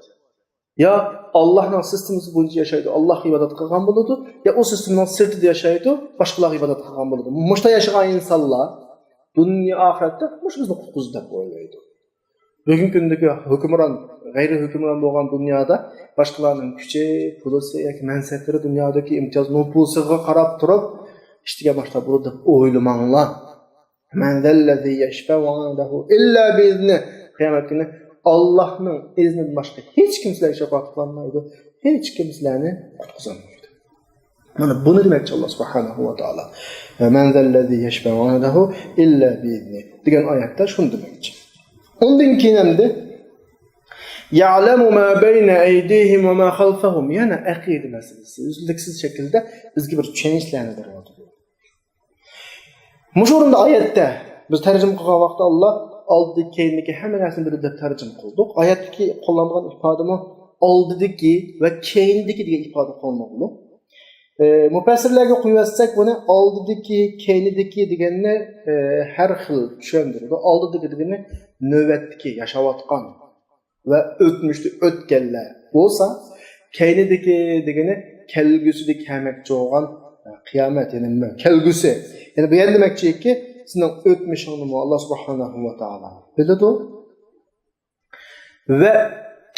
يا ئاللاھنىڭ سىستېمىسى بويىچە ياشايدۇ، ئاللاھقا ئىبادەت قىلغان بولىدۇ، يا ئۇ سىستېمىنىڭ سىرتىدا ياشايدۇ، باشقىلارغا ئىبادەت قىلغان بولىدۇ. مۇشۇنداق ياشىغان ئىنسانلار دۇنيا ئاخىرەتتە مۇشۇ بىزنى قۇتقۇزدى دەپ ئويلايدۇ. بۈگۈنكى كۈندىكى ھۆكۈمران، غەيرىي ھۆكۈمران بولغان دۇنيادا باشقىلارنىڭ كۈچى، پۇلىسى ياكى مەنسەپلىرى، دۇنيادىكى ئىمتىياز نوپۇسىغا قاراپ تۇرۇپ، ئىشتىگە باشلاپ بولىدۇ دەپ ئويلىماڭلار. مَنْ ذَا الَّذِي يَشْفَعُ عِنْدَهُ إِلَّا بِإِذْنِهِ. قىيامەت كۈنى ئاللاھنىڭ ئىزنىدىن باشقا ھېچ كىم سىلەرگە شاپائەت قىلالمايدۇ، ھېچ كىم سىلەرنى قۇتقۇزالمايدۇ. مانا بۇنى دېمەكچى ئاللا سۇبھانەھۇ ۋە تائالا. مَنْ ذَا الَّذِي يَشْفَعُ عِنْدَهُ إِلَّا بِإِذْنِهِ دېگەن ئايەتتە شۇنى دېمەكچى. ئۇندىن كېيىن ئەمدى يَعْلَمُ مَا بَيْنَ أَيْدِيهِمْ وَمَا خَلْفَهُمْ. يەنە ئەقىدە مەسىلىسى ئۈزلۈكسىز شەكىلدە بىزگە بىر چۈشەنچلەرنى بېرىۋاتىدۇ. مۇشۇ ئورۇندا ئايەتتە بىز تەرجىمە قىلغان ۋاقىتتا ئاللا ئالدى، كەينىدىكى ھەممە نەرسىنى بىلىدۇ دەپ تەرجىمە قىلدۇق. ئايەتتىكى قوللانغان ئىپادىمۇ ئالدىدىكى ۋە كەينىدىكى دېگەن ئىپادە قوللانغىنى. ئە، مۇپەسسىرلەرگە قويۇۋەتسەك بۇنى ئالدىدىكى، كەينىدىكى دېگەننى، ئە، ھەر خىل چۈشەندۈرىدۇ. ئالدىدىكى دېگىنى نۆۋەتتىكى، ياشاۋاتقان ۋە ئۆتمۈشتە ئۆتكەنلەر بولسا، كەينىدىكى دېگىنى كەلگۈسىدە كەلمەكچى بولغان، ئە، قىيامەت، يەنى كەلگۈسى. يەنى بۇ يەردە دېمەكچىكى، سېنىڭ ئۆتمۈشۈڭنىمۇ ئاللا سۇبھانەھۇ ۋە تائالا بىلىدۇ. ۋە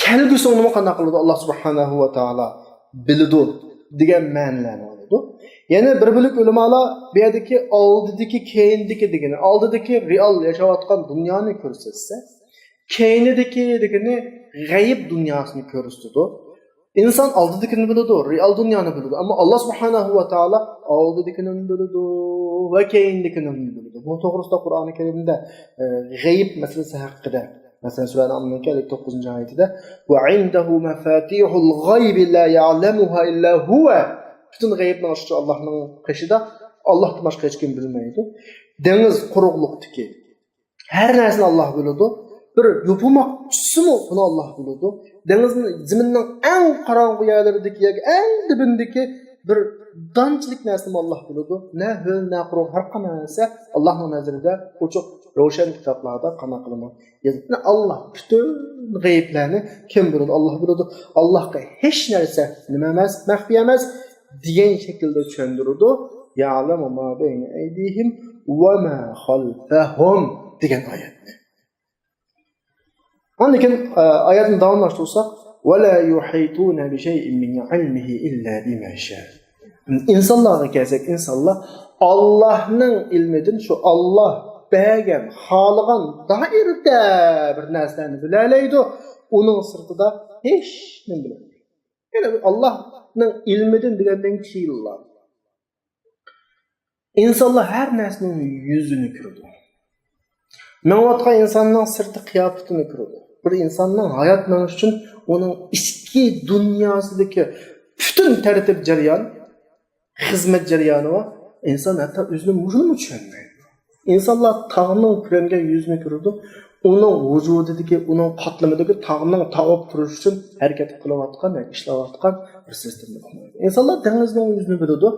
كەلگۈسىڭنىمۇ قانداق قىلىدۇ؟ ئاللا سۇبھانەھۇ ۋە تائالا بىلىدۇ دېگەن مەنىلەرنى ئالىدۇ. يەنە بىر بۆلەك ئۆلىمالار بۇ يەردىكى ئالدىدىكى، كەينىدىكى دېگىنى، ئالدىدىكى رېئال ياشاۋاتقان دۇنيانى كۆرسەتسە، كەينىدىكى دېگىنى غەيىب دۇنياسىنى كۆرسىتىدۇ. ئىنسان ئالدىدىكىنى بىلىدۇ، رېئال دۇنيانى بىلىدۇ. ئەمما ئاللا سۇبھانەھۇ ۋە تائالا ئالدىدىكىنىمۇ بىلىدۇ ۋە كەينىدىكىنىمۇ بىلىدۇ. بۇ توغرىسىدا قۇرئانى كەرىمدە، ئە، غەيىب مەسىلىسى ھەققىدە، مەسىلەن، سۈرە ئەنئامنىڭكى ئەللىك توققۇزىنچى ئايىتىدە، «ۋە ئىندەھۇ مەفاتىھۇل غەيبى لا يەئلەمۇھا ئىللا ھۇۋە.» پۈتۈن غەيىبنىڭ ئاچقۇچى ئاللانىڭ قېشىدا، ئاللاھتىن باشقا ھېچكىم بىلمەيدۇ. دېڭىز قۇرۇقلۇقتىكى ھەر نەرسىنى ئاللا بىلىدۇ. بىر يوپۇرماق چۈشسىمۇ، بۇنى ئاللا بىلىدۇ. دېڭىزنىڭ، زېمىننىڭ ئەڭ قاراڭغۇ يەرلىرىدىكى ياكى ئەڭ دېبىندىكى بىر دانچىلىك نەرسىنىمۇ ئاللا بىلىدۇ. نە ھۆل، نە قۇرۇق، ھەر قانداق نەرسە ئاللانىڭ نەزىرىدە ئوچۇق، روشەن كىتابلاردا قانداق قىلىنغان يېزىق. ئاللا پۈتۈن غەيىبلەرنى كىم بىلىدۇ؟ ئاللا بىلىدۇ. ئاللاغا ھېچ نەرسە نېمە ئەمەس، مەخپىي ئەمەس دېگەن شەكىلدە چۈشەندۈرىدۇ. يەئلەمۇ ما بەينە ئەيدىھىم ۋە ما خەلفەھۇم دېگەن ئايەتنى. ئاندىن كېيىن، ئە، ئايەتنى داۋاملاشتۇرساق، «ۋە لا يۇھىتۇنە بىشەيئىن مىن ئىلمىھى ئىللا بىما شاء.» ئىنسانلارغا كەلسەك، ئىنسانلار ئاللاھنىڭ ئىلمىدىن، شۇ ئاللاھ بەرگەن، خالىغان دائىرىدە بىر نەرسىلەرنى بىلەلەيدۇ. ئۇنىڭ سىرتىدا ھېچ نېمە بىلەلمەيدۇ. يەنى ئاللاھنىڭ ئىلمىدىن دېگەندىن كېيىنلا ئىنسانلار ھەر نەرسىنىڭ يۈزىنى كۆرىدۇ. مېڭىۋاتقان ئىنساننىڭ سىرتى قىياپىتىنى كۆرىدۇ. بىر ئىنساننىڭ ھايات مېڭىشى ئۈچۈن ئۇنىڭ ئىچكى دۇنياسىدىكى پۈتۈن تەرتىپ جەريان، خىزمەت جەريانى بار. ئىنسان ھەتتا ئۆزىنى مۇشۇنىمۇ چۈشەنمەيدۇ. ئىنسانلار تاغنىڭ كۆرۈنگەن يۈزىنى كۆرىدۇ. ئۇنىڭ ۋۇجۇدىدىكى، ئۇنىڭ قاتلىمىدىكى تاغنىڭ تاغ بولۇپ تۇرۇشى ئۈچۈن ھەرىكەت قىلىۋاتقان ياكى ئىشلەۋاتقان بىر سىستېمىنى ئۇقمايدۇ. ئىنسانلار دېڭىزنىڭ يۈزىنى بىلىدۇ.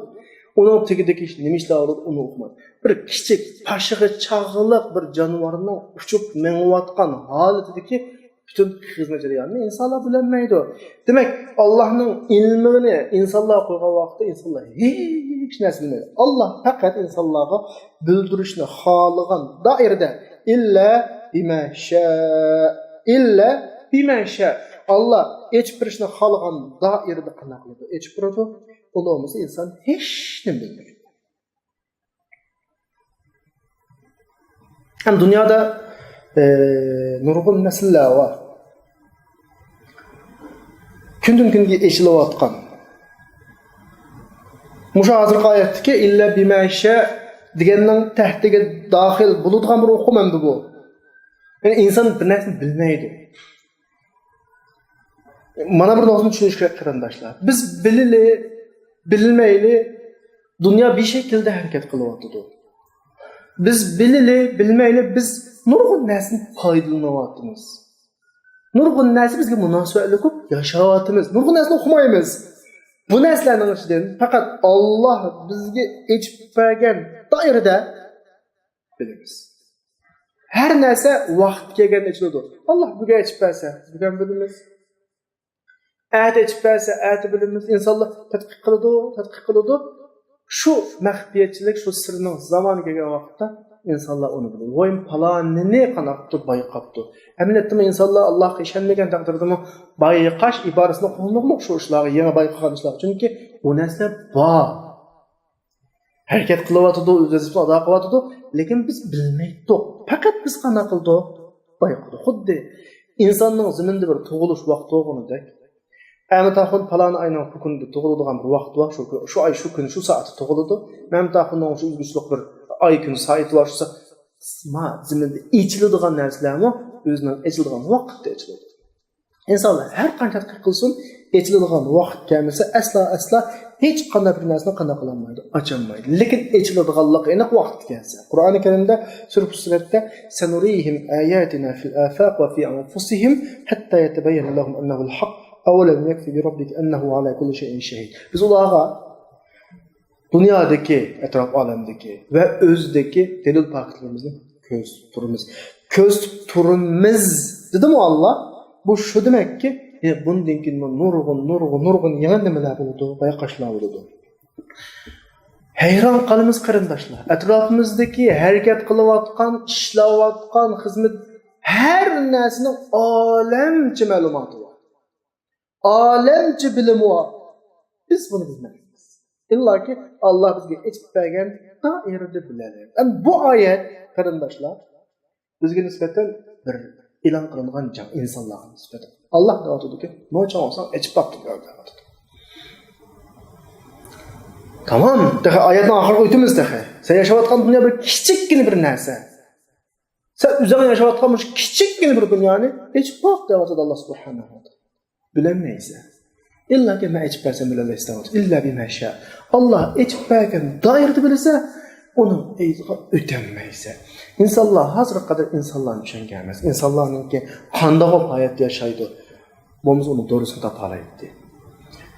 ئۇنىڭ تېگىدىكى نېمە ئىشلار بولىدۇ، ئۇنى ئۇقمايدۇ. بىر كىچىك پاشىغا چاغلىق بىر جانىۋارنىڭ ئۇچۇپ مېڭىۋاتقان ھالىتىدىكى پۈتۈن خىزمەت جەريانىنى ئىنسانلار بىلەلمەيدۇ. دېمەك، ئاللاھنىڭ ئىلمىنى ئىنسانلارغا قويغان ۋاقىتتا ئىنسانلار ھېچ نەرسە بىلمەيدۇ. ئاللاھ پەقەت ئىنسانلارغا بىلدۈرۈشنى خالىغان دائىرىدە، ئىللا بىما شاء، ئىللا بىما شاء. ئاللاھ ئېچىپ بېرىشنى خالىغان دائىرىدە قانداق قىلىدۇ؟ ئېچىپ بېرىدۇ. ئۇنى بولمىسا ئىنسان ھېچ نېمە بىلمەيدۇ. ھەم دۇنيادا، ئى، نۇرغۇن مەسىلىلەر بار. كۈندىن كۈنگە ئېچىلىۋاتقان. مۇشۇ ھازىرقى ئايەتتىكى «ئىللا بىما شاء» دېگەننىڭ تەھتىگە داخىل بولىدىغان بىر ئۇقۇم ئەمدى بۇ. يەنى ئىنسان بىر نەرسىنى بىلمەيدۇ. مانا بىر نۇقتىنى چۈشىنىش كېرەك، قېرىنداشلار. بىز بىلىلى، بىلمەيلى، دۇنيا بىر شەكىلدە ھەرىكەت قىلىۋاتىدۇ. بىز بىلىلى، بىلمەيلى، بىز نۇرغۇن نەرسىدىن پايدىلىنىۋاتىمىز. نۇرغۇن نەرسە بىزگە مۇناسىۋەتلىك بولۇپ ياشاۋاتىمىز. نۇرغۇن نەرسىنى ئۇقمايمىز. بۇ نەرسىلەرنىڭ ئىچىدىن پەقەت ئاللاھ بىزگە ئېچىپ بەرگەن دائىرىدە بىلىمىز. ھەر نەرسە ۋاقىت كەلگەندە ئېچىلىدۇ. ئاللاھ بۈگۈن ئېچىپ بەرسە، بۈگۈن بىلىمىز. ئەتە ئېچىپ بەرسە، ئەتە بىلىمىز. ئىنسانلار تەتقىق قىلىدۇ، تەتقىق قىلىدۇ. شۇ مەخپىيەتچىلىك، شۇ سىرنىڭ زامانى كەلگەن ۋاقىتتا ئىنسانلار ئۇنى بىلىدۇ. ۋاي، پالانىنى قانداق قىلىپ بايقاپتۇ. ئەمەلىيەتتىمۇ ئىنسانلار ئاللاھقا ئىشەنمىگەن تەقدىردىمۇ بايقاش ئىبارىسىنى قوللىنىدۇ شۇ ئىشلارغا، يېڭى بايقىغان ئىشلارغا. چۈنكى ئۇ نەرسىلەر بار. ھەرىكەت قىلىۋاتىدۇ، ئۆز ۋەزىپىسىنى ئادا قىلىۋاتىدۇ، لېكىن بىز بىلمەيتتۇق. پەقەت بىز قانداق قىلدۇق؟ بايقىدۇق. خۇددى ئىنساننىڭ زېمىندا بىر تۇغۇلۇش ۋاقتى بولغىنىدەك. ئەمىت ئاخۇن پالان ئاينىڭ شۇ كۈنىدە تۇغۇلىدىغان بىر ۋاقتى بار، شۇ كۈن، شۇ ئاي، شۇ كۈن، شۇ سائەتتە تۇغۇلىدۇ. مەمتىخۇننىڭ شۇ ئۆزگىچىلىك بىر ئاي، كۈن، سائىتى بار، شۇ سا-، ما زېمىندە ئېچىلىدىغان نەرسىلەرمۇ ئۆزىنىڭ ئېچىلىدىغان ۋاقتىدا ئېچىلىدۇ. ئىنسانلار ھەر قانچە تەتقىق قىلسۇن، ئېچىلىدىغان ۋاقىت كەلمىسە، ئەسلا، ئەسلا ھېچ قانداق بىر نەرسىنى قانداق قىلالمايدۇ، ئاچالمايدۇ. لېكىن ئېچىلىدىغانلىقى ئېنىق ۋاقىت كەلسە. قۇرئانى كەرىمدە سۈرە فۇسسىلەتتە، «سەنۇرىھىم ئاياتىنا فىل ئافاق ۋە في أنفسهم حتى يتبين لهم أنه الحق أولم يكف بربك أنه على كل شيء شهيد.» بىز ئۇلارغا دۇنيادىكى، ئەتراپ ئالەمدىكى ۋە ئۆزىدىكى دەلىل پاكىتلىرىمىزنى كۆرسىتىپ تۇرىمىز. كۆرسىتىپ تۇرىمىز دېدىمۇ ئاللا؟ بۇ شۇ دېمەككى، يەنى بۇندىن كېيىنمۇ نۇرغۇن، نۇرغۇن، نۇرغۇن يېڭى نېمىلەر بولىدۇ، بايقاشلار بولىدۇ. ھەيران قالىمىز، قېرىنداشلار. ئەتراپىمىزدىكى ھەرىكەت قىلىۋاتقان، ئىشلەۋاتقان، خىزمەت، ھەر نەرسىنىڭ ئالەمچە مەلۇماتى بار. ئالەمچە بىلىمى بار. بىز بۇنى بىلمەيمىز. ئىللاكى ئاللا بىزگە ئېچىپ بەرگەن دائىرىدە بىلەلەيمىز. ئەمما بۇ ئايەت، قېرىنداشلار، بىزگە نىسبەتەن بىر ئېلان قىلىنغان جەڭ ئىنسانلارغا نىسبەتەن. ئاللا دەۋاتىدۇكى، موچاڭ بولساڭ ئېچىپ باق دەۋاتىدۇ. تامام، تېخى ئايەتنىڭ ئاخىرىغا ئۆتىمىز تېخى. سەن ياشاۋاتقان دۇنيا بىر كىچىككىنە بىر نەرسە. سەن ئۆزۈڭ ياشاۋاتقان مۇشۇ كىچىككىنە بىر دۇنيانى ئېچىپ باق دەۋاتىدۇ ئاللا سۇبھانەھۇ ۋە تائالا. بىلەلمەيسەن. ئىللاكى مەن ئېچىپ بەرسەم بىلەلەيسەن دەۋاتىدۇ. ئىللا بىمەشا. ئاللا ئېچىپ بەرگەن دائىرىدە بىلىسەن، ئۇنىڭ ئېيىغا ئۆتەلمەيسەن. ئىنسانلار ھازىرغا قەدەر ئىنسانلارنى چۈشەنگەن ئەمەس. ئىنسانلارنىڭكى قانداق بولۇپ ھايات ياشايدۇ؟ بولمىسا ئۇنىڭ دورىسىنى تاپالايتتى.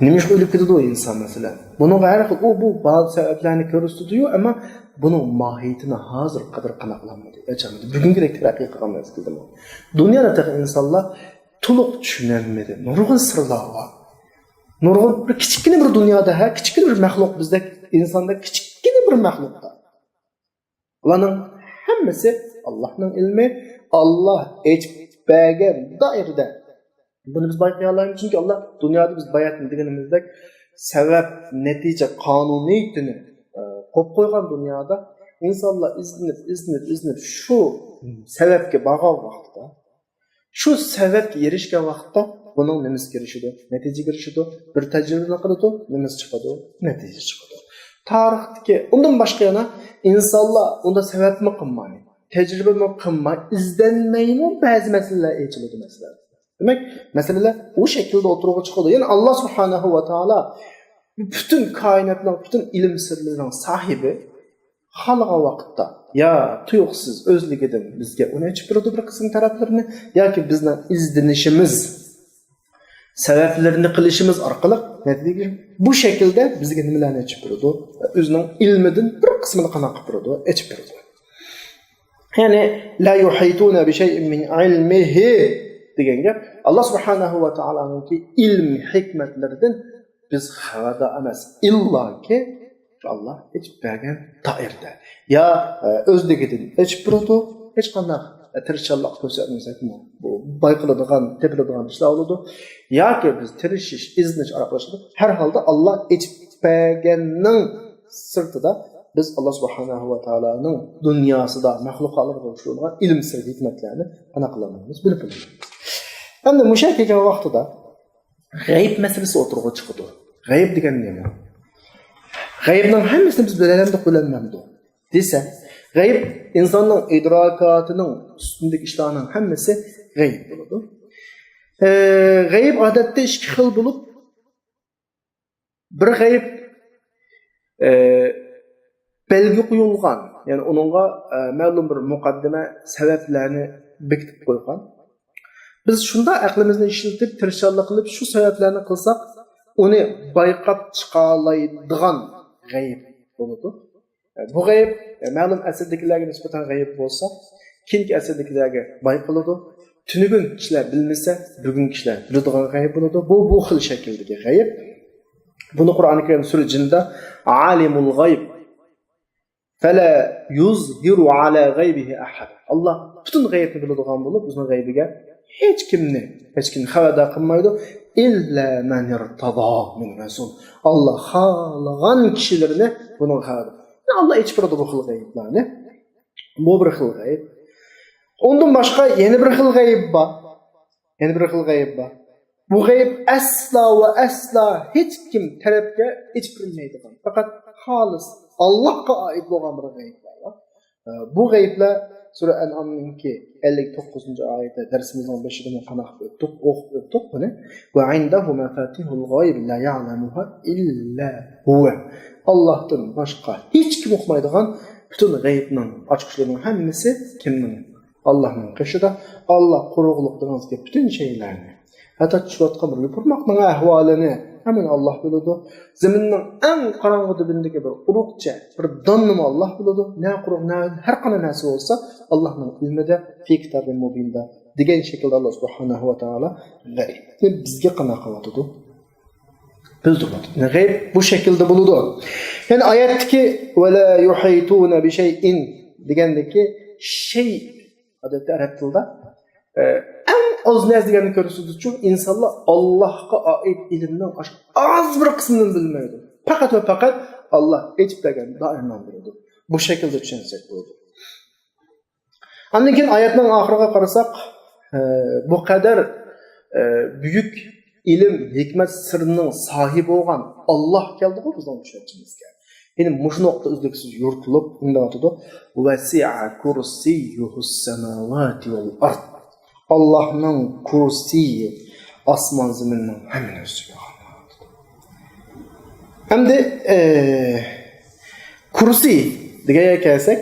نېمىشقا ئۆلۈپ كېتىدۇ ئىنسان مەسىلەن؟ بۇنىڭغا ھەر خىل ئۇ بۇ بار سەۋەبلەرنى كۆرسىتىدۇ-يۇ، ئەمما بۇنىڭ ماھىيىتىنى ھازىر قەدەر قاناقلانمىدى، ئېچەلمىدى. بۈگۈنكىدەك تەرەققىي قىلغان مەزگىلدىمۇ. دۇنيادا تېخى ئىنسانلار تولۇق چۈشىنەلمىدى. نۇرغۇن سىرلار بار. نۇرغۇن بىر كىچىككىنە بىر دۇنيادا، ھە، كىچىككىنە بىر مەخلۇق، بىزدەك ئىنساندەك كىچىككىنە بىر مەخلۇقتا. ئۇلارنىڭ ھەممىسى ئاللانىڭ ئىلمى، ئاللا ئېچىپ بەرگەن دائىرىدە. بۇنى بىز بايقىيالايمىز، چۈنكى ئاللا دۇنيادا بىز باياتىن دېگىنىمىزدەك سەۋەب، نەتىجە قانۇنىيىتىنى، ئە، قويۇپ قويغان دۇنيادا ئىنسانلار ئىزدىنىپ، ئىزدىنىپ، ئىزدىنىپ شۇ سەۋەبكە بارغان ۋاقىتتا، شۇ سەۋەبكە ئېرىشكەن ۋاقىتتا بۇنىڭ نېمىسىگە ئېرىشىدۇ؟ نەتىجىگە ئېرىشىدۇ. بىر تەجرىبىنى قىلىدۇ، نېمىسى چىقىدۇ؟ نەتىجە چىقىدۇ. تارىختىكى، ئۇندىن باشقا يەنە ئىنسانلار ئۇندا سەۋەبمۇ قىلماي، تەجرىبىمۇ قىلماي، ئىزدەنمەيمۇ بەزى مەسىلىلەر ئېچىلىدۇ، مەسىلەن. دېمەك، مەسىلىلەر ئۇ شەكىلدە ئوتتۇرىغا چىقىدۇ. يەنى ئاللا سۇبھانەھۇ ۋە تائالا پۈتۈن كائىناتنىڭ پۈتۈن ئىلىم سىرلىرىنىڭ ساھىبى، خالىغان ۋاقىتتا يا تۇيۇقسىز ئۆزلۈكىدىن بىزگە ئۇنى ئېچىپ بېرىدۇ بىر قىسىم تەرەپلىرىنى، ياكى بىزنىڭ ئىزدىنىشىمىز، سەۋەبلىرىنى قىلىشىمىز ئارقىلىق نەتىجىگە بۇ شەكىلدە بىزگە نېمىلەرنى ئېچىپ بېرىدۇ؟ ئۆزىنىڭ ئىلمىدىن بىر قىسمىنى قانداق قىلىپ بېرىدۇ؟ ئېچىپ بېرىدۇ. يەنى لا يحيطون بشيء من علمه دېگەن گەپ، ئاللا سۇبھانەھۇ ۋە تائالانىڭكى ئىلمىي ھېكمەتلىرىدىن بىز خەۋەردار ئەمەس. ئىللاكى شۇ ئاللا ئېچىپ بەرگەن دائىرىدە. يا، ئە، ئۆزلۈكىدىن ئېچىپ بېرىدۇ، ھېچقانداق، ئە، تىرىشچانلىق كۆرسەتمىسەكمۇ، بۇ بايقىلىدىغان، تېپىلىدىغان ئىشلار بولىدۇ. ياكى بىز تىرىشىش، ئىزدىنىش ئارقىلىق، ھەر ھالدا ئاللا ئېچىپ بەرگەننىڭ سىرتىدا بىز ئاللا سۇبھانەھۇ ۋە تائالانىڭ دۇنياسىدا مەخلۇقاتلارغا ئۇچرىغان ئىلىم سىر ھېكمەتلەرنى ئاناقلىمايمىز، بىلىپ بولمايمىز. ئەمدى مۇشۇ كەلگەن ۋاقتىدا غەيىب مەسىلىسى ئوتتۇرىغا چىقىدۇ. غەيىب دېگەن نېمە؟ غەيىبنىڭ ھەممىسىنى بىز بىلەلەمدۇق، بىلەلمەمدۇق دېسە، غەيىب ئىنساننىڭ ئىدراكاتىنىڭ ئۈستۈندىكى ئىشلارنىڭ ھەممىسى غەيىب بولىدۇ. ئە، غەيىب ئادەتتە ئىككى خىل بولۇپ، بىر غەيىب، ئە، بەلگە قويۇلغان، يەنى ئۇنىڭغا، ئە، مەلۇم بىر مۇقەددىمە سەۋەبلەرنى بېكىتىپ قويغان. بىز شۇنداق ئەقلىمىزنى ئىشلىتىپ، تىرىشچانلىق قىلىپ، شۇ سەۋەبلەرنى قىلساق، ئۇنى بايقاپ چىقالايدىغان غەيىب بولىدۇ. بۇ غەيىب، مەلۇم ئەسىردىكىلەرگە نىسبەتەن غەيىب بولسا، كېيىنكى ئەسىردىكىلەرگە بايقىلىدۇ. تۈنۈگۈن كىشىلەر بىلمىسە، بۈگۈن كىشىلەر بىلىدىغان غەيىب بولىدۇ. بۇ، بۇ خىل شەكىلدىكى غەيىب. بۇنى قۇرئانى كەرىم سۈرە جىندا «عالم الغيب فلا يظهر على غيبه أحدا». ئاللا پۈتۈن غەيىبنى بىلىدىغان بولۇپ، ئۆزىنىڭ غەيبىگە ھېچ كىمنى، ھېچ كىمنى خەۋەردار قىلمايدۇ. «إلا من ارتضى من رسول». ئاللا خالىغان كىشىلىرىنى بۇنىڭغا خەۋەردار. ئاللا ئېچىپ بېرىدۇ بۇ خىل غەيىبلەرنى. بۇ بىر خىل غەيىب. ئۇندىن باشقا يەنە بىر خىل غەيىب بار. يەنە بىر خىل غەيىب بار. بۇ غەيىب ئەسلا ۋە ئەسلا ھېچ كىم تەرەپكە ئېچىپ بېرىلمەيدىغان، پەقەت خالىس ئاللاھقا ئائىت بولغان بىر غەيىبلەر بار. ئە، بۇ غەيىبلەر سۈرە ئەنئامنىڭكى ئەللىك توققۇزىنچى ئايىتى، دەرسىمىزنىڭ بېشىدا مۇنى قانداق ئۆتتۇق، ئوقۇپ ئۆتتۇق بۇنى. «وعنده مفاتح الغيب لا يعلمها إلا هو». ئاللاھتىن باشقا ھېچ كىم ئۇقمايدىغان پۈتۈن غەيىبنىڭ ئاچقۇچلىرىنىڭ ھەممىسى كىمنىڭ؟ ئاللاھنىڭ قېشىدا. ئاللا قۇرۇقلۇق دېگىنىڭىزگە پۈتۈن شەيلەرنى، ھەتتا چۈشۈۋاتقان بىر يوپۇرماقنىڭ ئەھۋالىنى ھەممىنى ئاللا بىلىدۇ. زېمىننىڭ ئەڭ قاراڭغۇ تۈبىنىدىكى بىر ئۇرۇقچە، بىر داننىمۇ ئاللا بىلىدۇ. نە قۇرۇق، نە ھەر قانداق نەرسە بولسا، ئاللانىڭ ئىلمىدە، في كتاب مبين دا دېگەن شەكىلدە ئاللا سۇبھانەھۇ ۋە تائالا غەيىبنى بىزگە قانداق قىلىۋاتىدۇ؟ بىلدۈرۈۋاتىدۇ. يەنى غەيىب بۇ شەكىلدە بولىدۇ. يەنى ئايەتتىكى «ولا يحيطون بشيء» دېگەندىكى شەي ئادەتتە ئەرەب تىلىدا، ئە، ئەڭ ئاز نەرسە دېگەننى كۆرسىتىدۇ. چۈنكى ئىنسانلار ئاللاھقا ئائىت ئىلىمنىڭ ئاشۇ ئاز بىر قىسمىنى بىلمەيدۇ. پەقەت ۋە پەقەت ئاللا ئېچىپ بەرگەن دائىرىنى بىلىدۇ. بۇ شەكىلدە چۈشەنسەك بولىدۇ. ئاندىن كېيىن ئايەتنىڭ ئاخىرىغا قارىساق، بۇ قەدەر، ئە، بۈيۈك ئىلىم، ھېكمەت سىرىنىڭ ساھىبى بولغان ئاللاھ كەلدىغۇ بىزنىڭ چۈشەنچىمىزگە. يەنى مۇشۇ نۇقتا ئۈزلۈكسىز يورۇتۇلۇپ، مۇنداق ئاتىدۇ: «وسع كرسيه السماوات والأرض». ئاللاھنىڭ كۇرسىيى ئاسمان زېمىننىڭ ھەممىنى ئۆز ئىچىگە ئالغان. ئەمدى، ئە، كۇرسى دېگەنگە كەلسەك،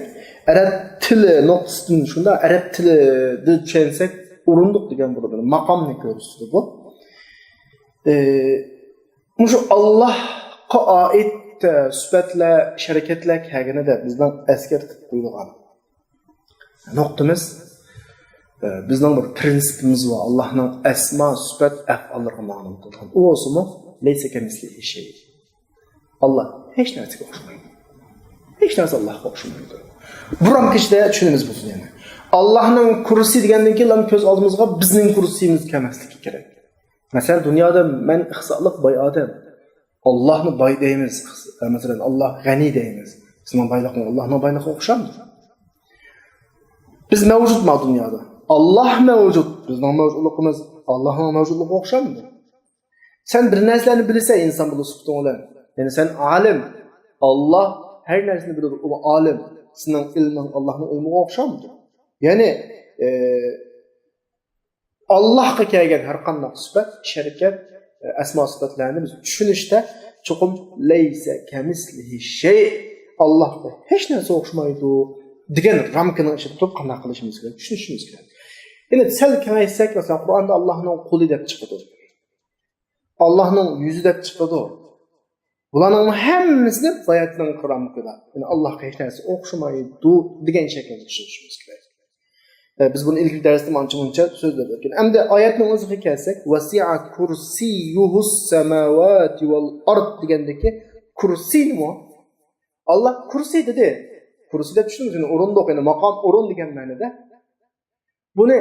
ئەرەب تىلى نۇقتىسىدىن شۇنداق، ئەرەب تىلىدىن چۈشەنسەك، ئورۇندۇق دېگەن بولىدۇ. ماقامنى كۆرسىتىدۇ بۇ. ئە، مۇشۇ ئاللاھقا ئائىت، ئە، سۈپەتلەر، شەرىكەتلەر كەلگىنىدە بىزنىڭ ئەسكەرتىپ قويىدىغان نۇقتىمىز، ئە، بىزنىڭ بىر پرىنسىپىمىز بار. ئاللاھنىڭ ئەسما، سۈپەت، ئەپئاللىرىغا مەلۇم قىلغان. ئۇ بولسىمۇ، لەيسە كەمىسلىھى شەي. ئاللاھ ھېچ نەرسىگە ئوخشىمايدۇ. ھېچ نەرسە ئاللاھقا ئوخشىمايدۇ. بۇ رامكا ئىچىدە چۈشىنىمىز بۇنى يەنە. ئاللاھنىڭ كۇرسى دېگەندىن كېيىن كۆز ئالدىمىزغا بىزنىڭ كۇرسىيىمىز كەلمەسلىكى كېرەك. مەسىلەن، دۇنيادا مەن ئىقتىسادلىق باي ئادەم. ئاللاھنى باي دەيمىز. مەسىلەن، ئاللاھ غەنىي دەيمىز. بىزنىڭ بايلىقىمىز ئاللاھنىڭ بايلىقىغا ئوخشامدۇ؟ بىز مەۋجۇتما دۇنيادا؟ ئاللاھ مەۋجۇت. بىزنىڭ مەۋجۇتلۇقىمىز ئاللاھنىڭ مەۋجۇتلۇقىغا ئوخشامدۇ؟ سەن بىر نەرسىلەرنى بىلىسەن ئىنسان بولۇش سۈپىتىڭ بىلەن. يەنى سەن ئالىم. ئاللاھ ھەر نەرسىنى بىلىدۇ. ئۇ ئالىم. سېنىڭ ئىلمىڭ ئاللاھنىڭ ئىلمىغا ئوخشامدۇ؟ يەنى، ئە، ئاللاھقا كەلگەن ھەر قانداق سۈپەت، شەرىكەت، ئەسما سۈپەتلەرنى بىز چۈشىنىشتە چوقۇم لەيسە كەمىسلىھى شەي، ئاللاھقا ھېچ نەرسە ئوخشىمايدۇ دېگەن رامكىنىڭ ئىچىدە تۇرۇپ قانداق قىلىشىمىز كېرەك، چۈشىنىشىمىز كېرەك. يەنى سەل كېڭەيتسەك، مەسىلەن، قۇرئاندا ئاللاھنىڭ قولى دەپ چىقىدۇ. ئاللاھنىڭ يۈزى دەپ چىقىدۇ. بۇلارنىڭ ھەممىسىنى باياتنىڭ رامكىدا، يەنى ئاللاھقا ھېچ نەرسە ئوخشىمايدۇ دېگەن شەكىلدە چۈشىنىشىمىز كېرەك. ئە، بىز بۇنى ئىلگىرى دەرستە ئانچە مۇنچە سۆزلەپ ئۆتكەن. ئەمدى ئايەتنىڭ ئۆزىگە كەلسەك، «ۋەسىئە كۇرسىييۇھۇس سەماۋاتى ۋەل ئارد» دېگەندىكى كۇرسىنىمۇ ئاللاھ كۇرسى دېدى. كۇرسى دەپ چۈشىنىمىز، يەنى ئورۇندۇق، يەنى ماقام، ئورۇن دېگەن مەنىدە. بۇنى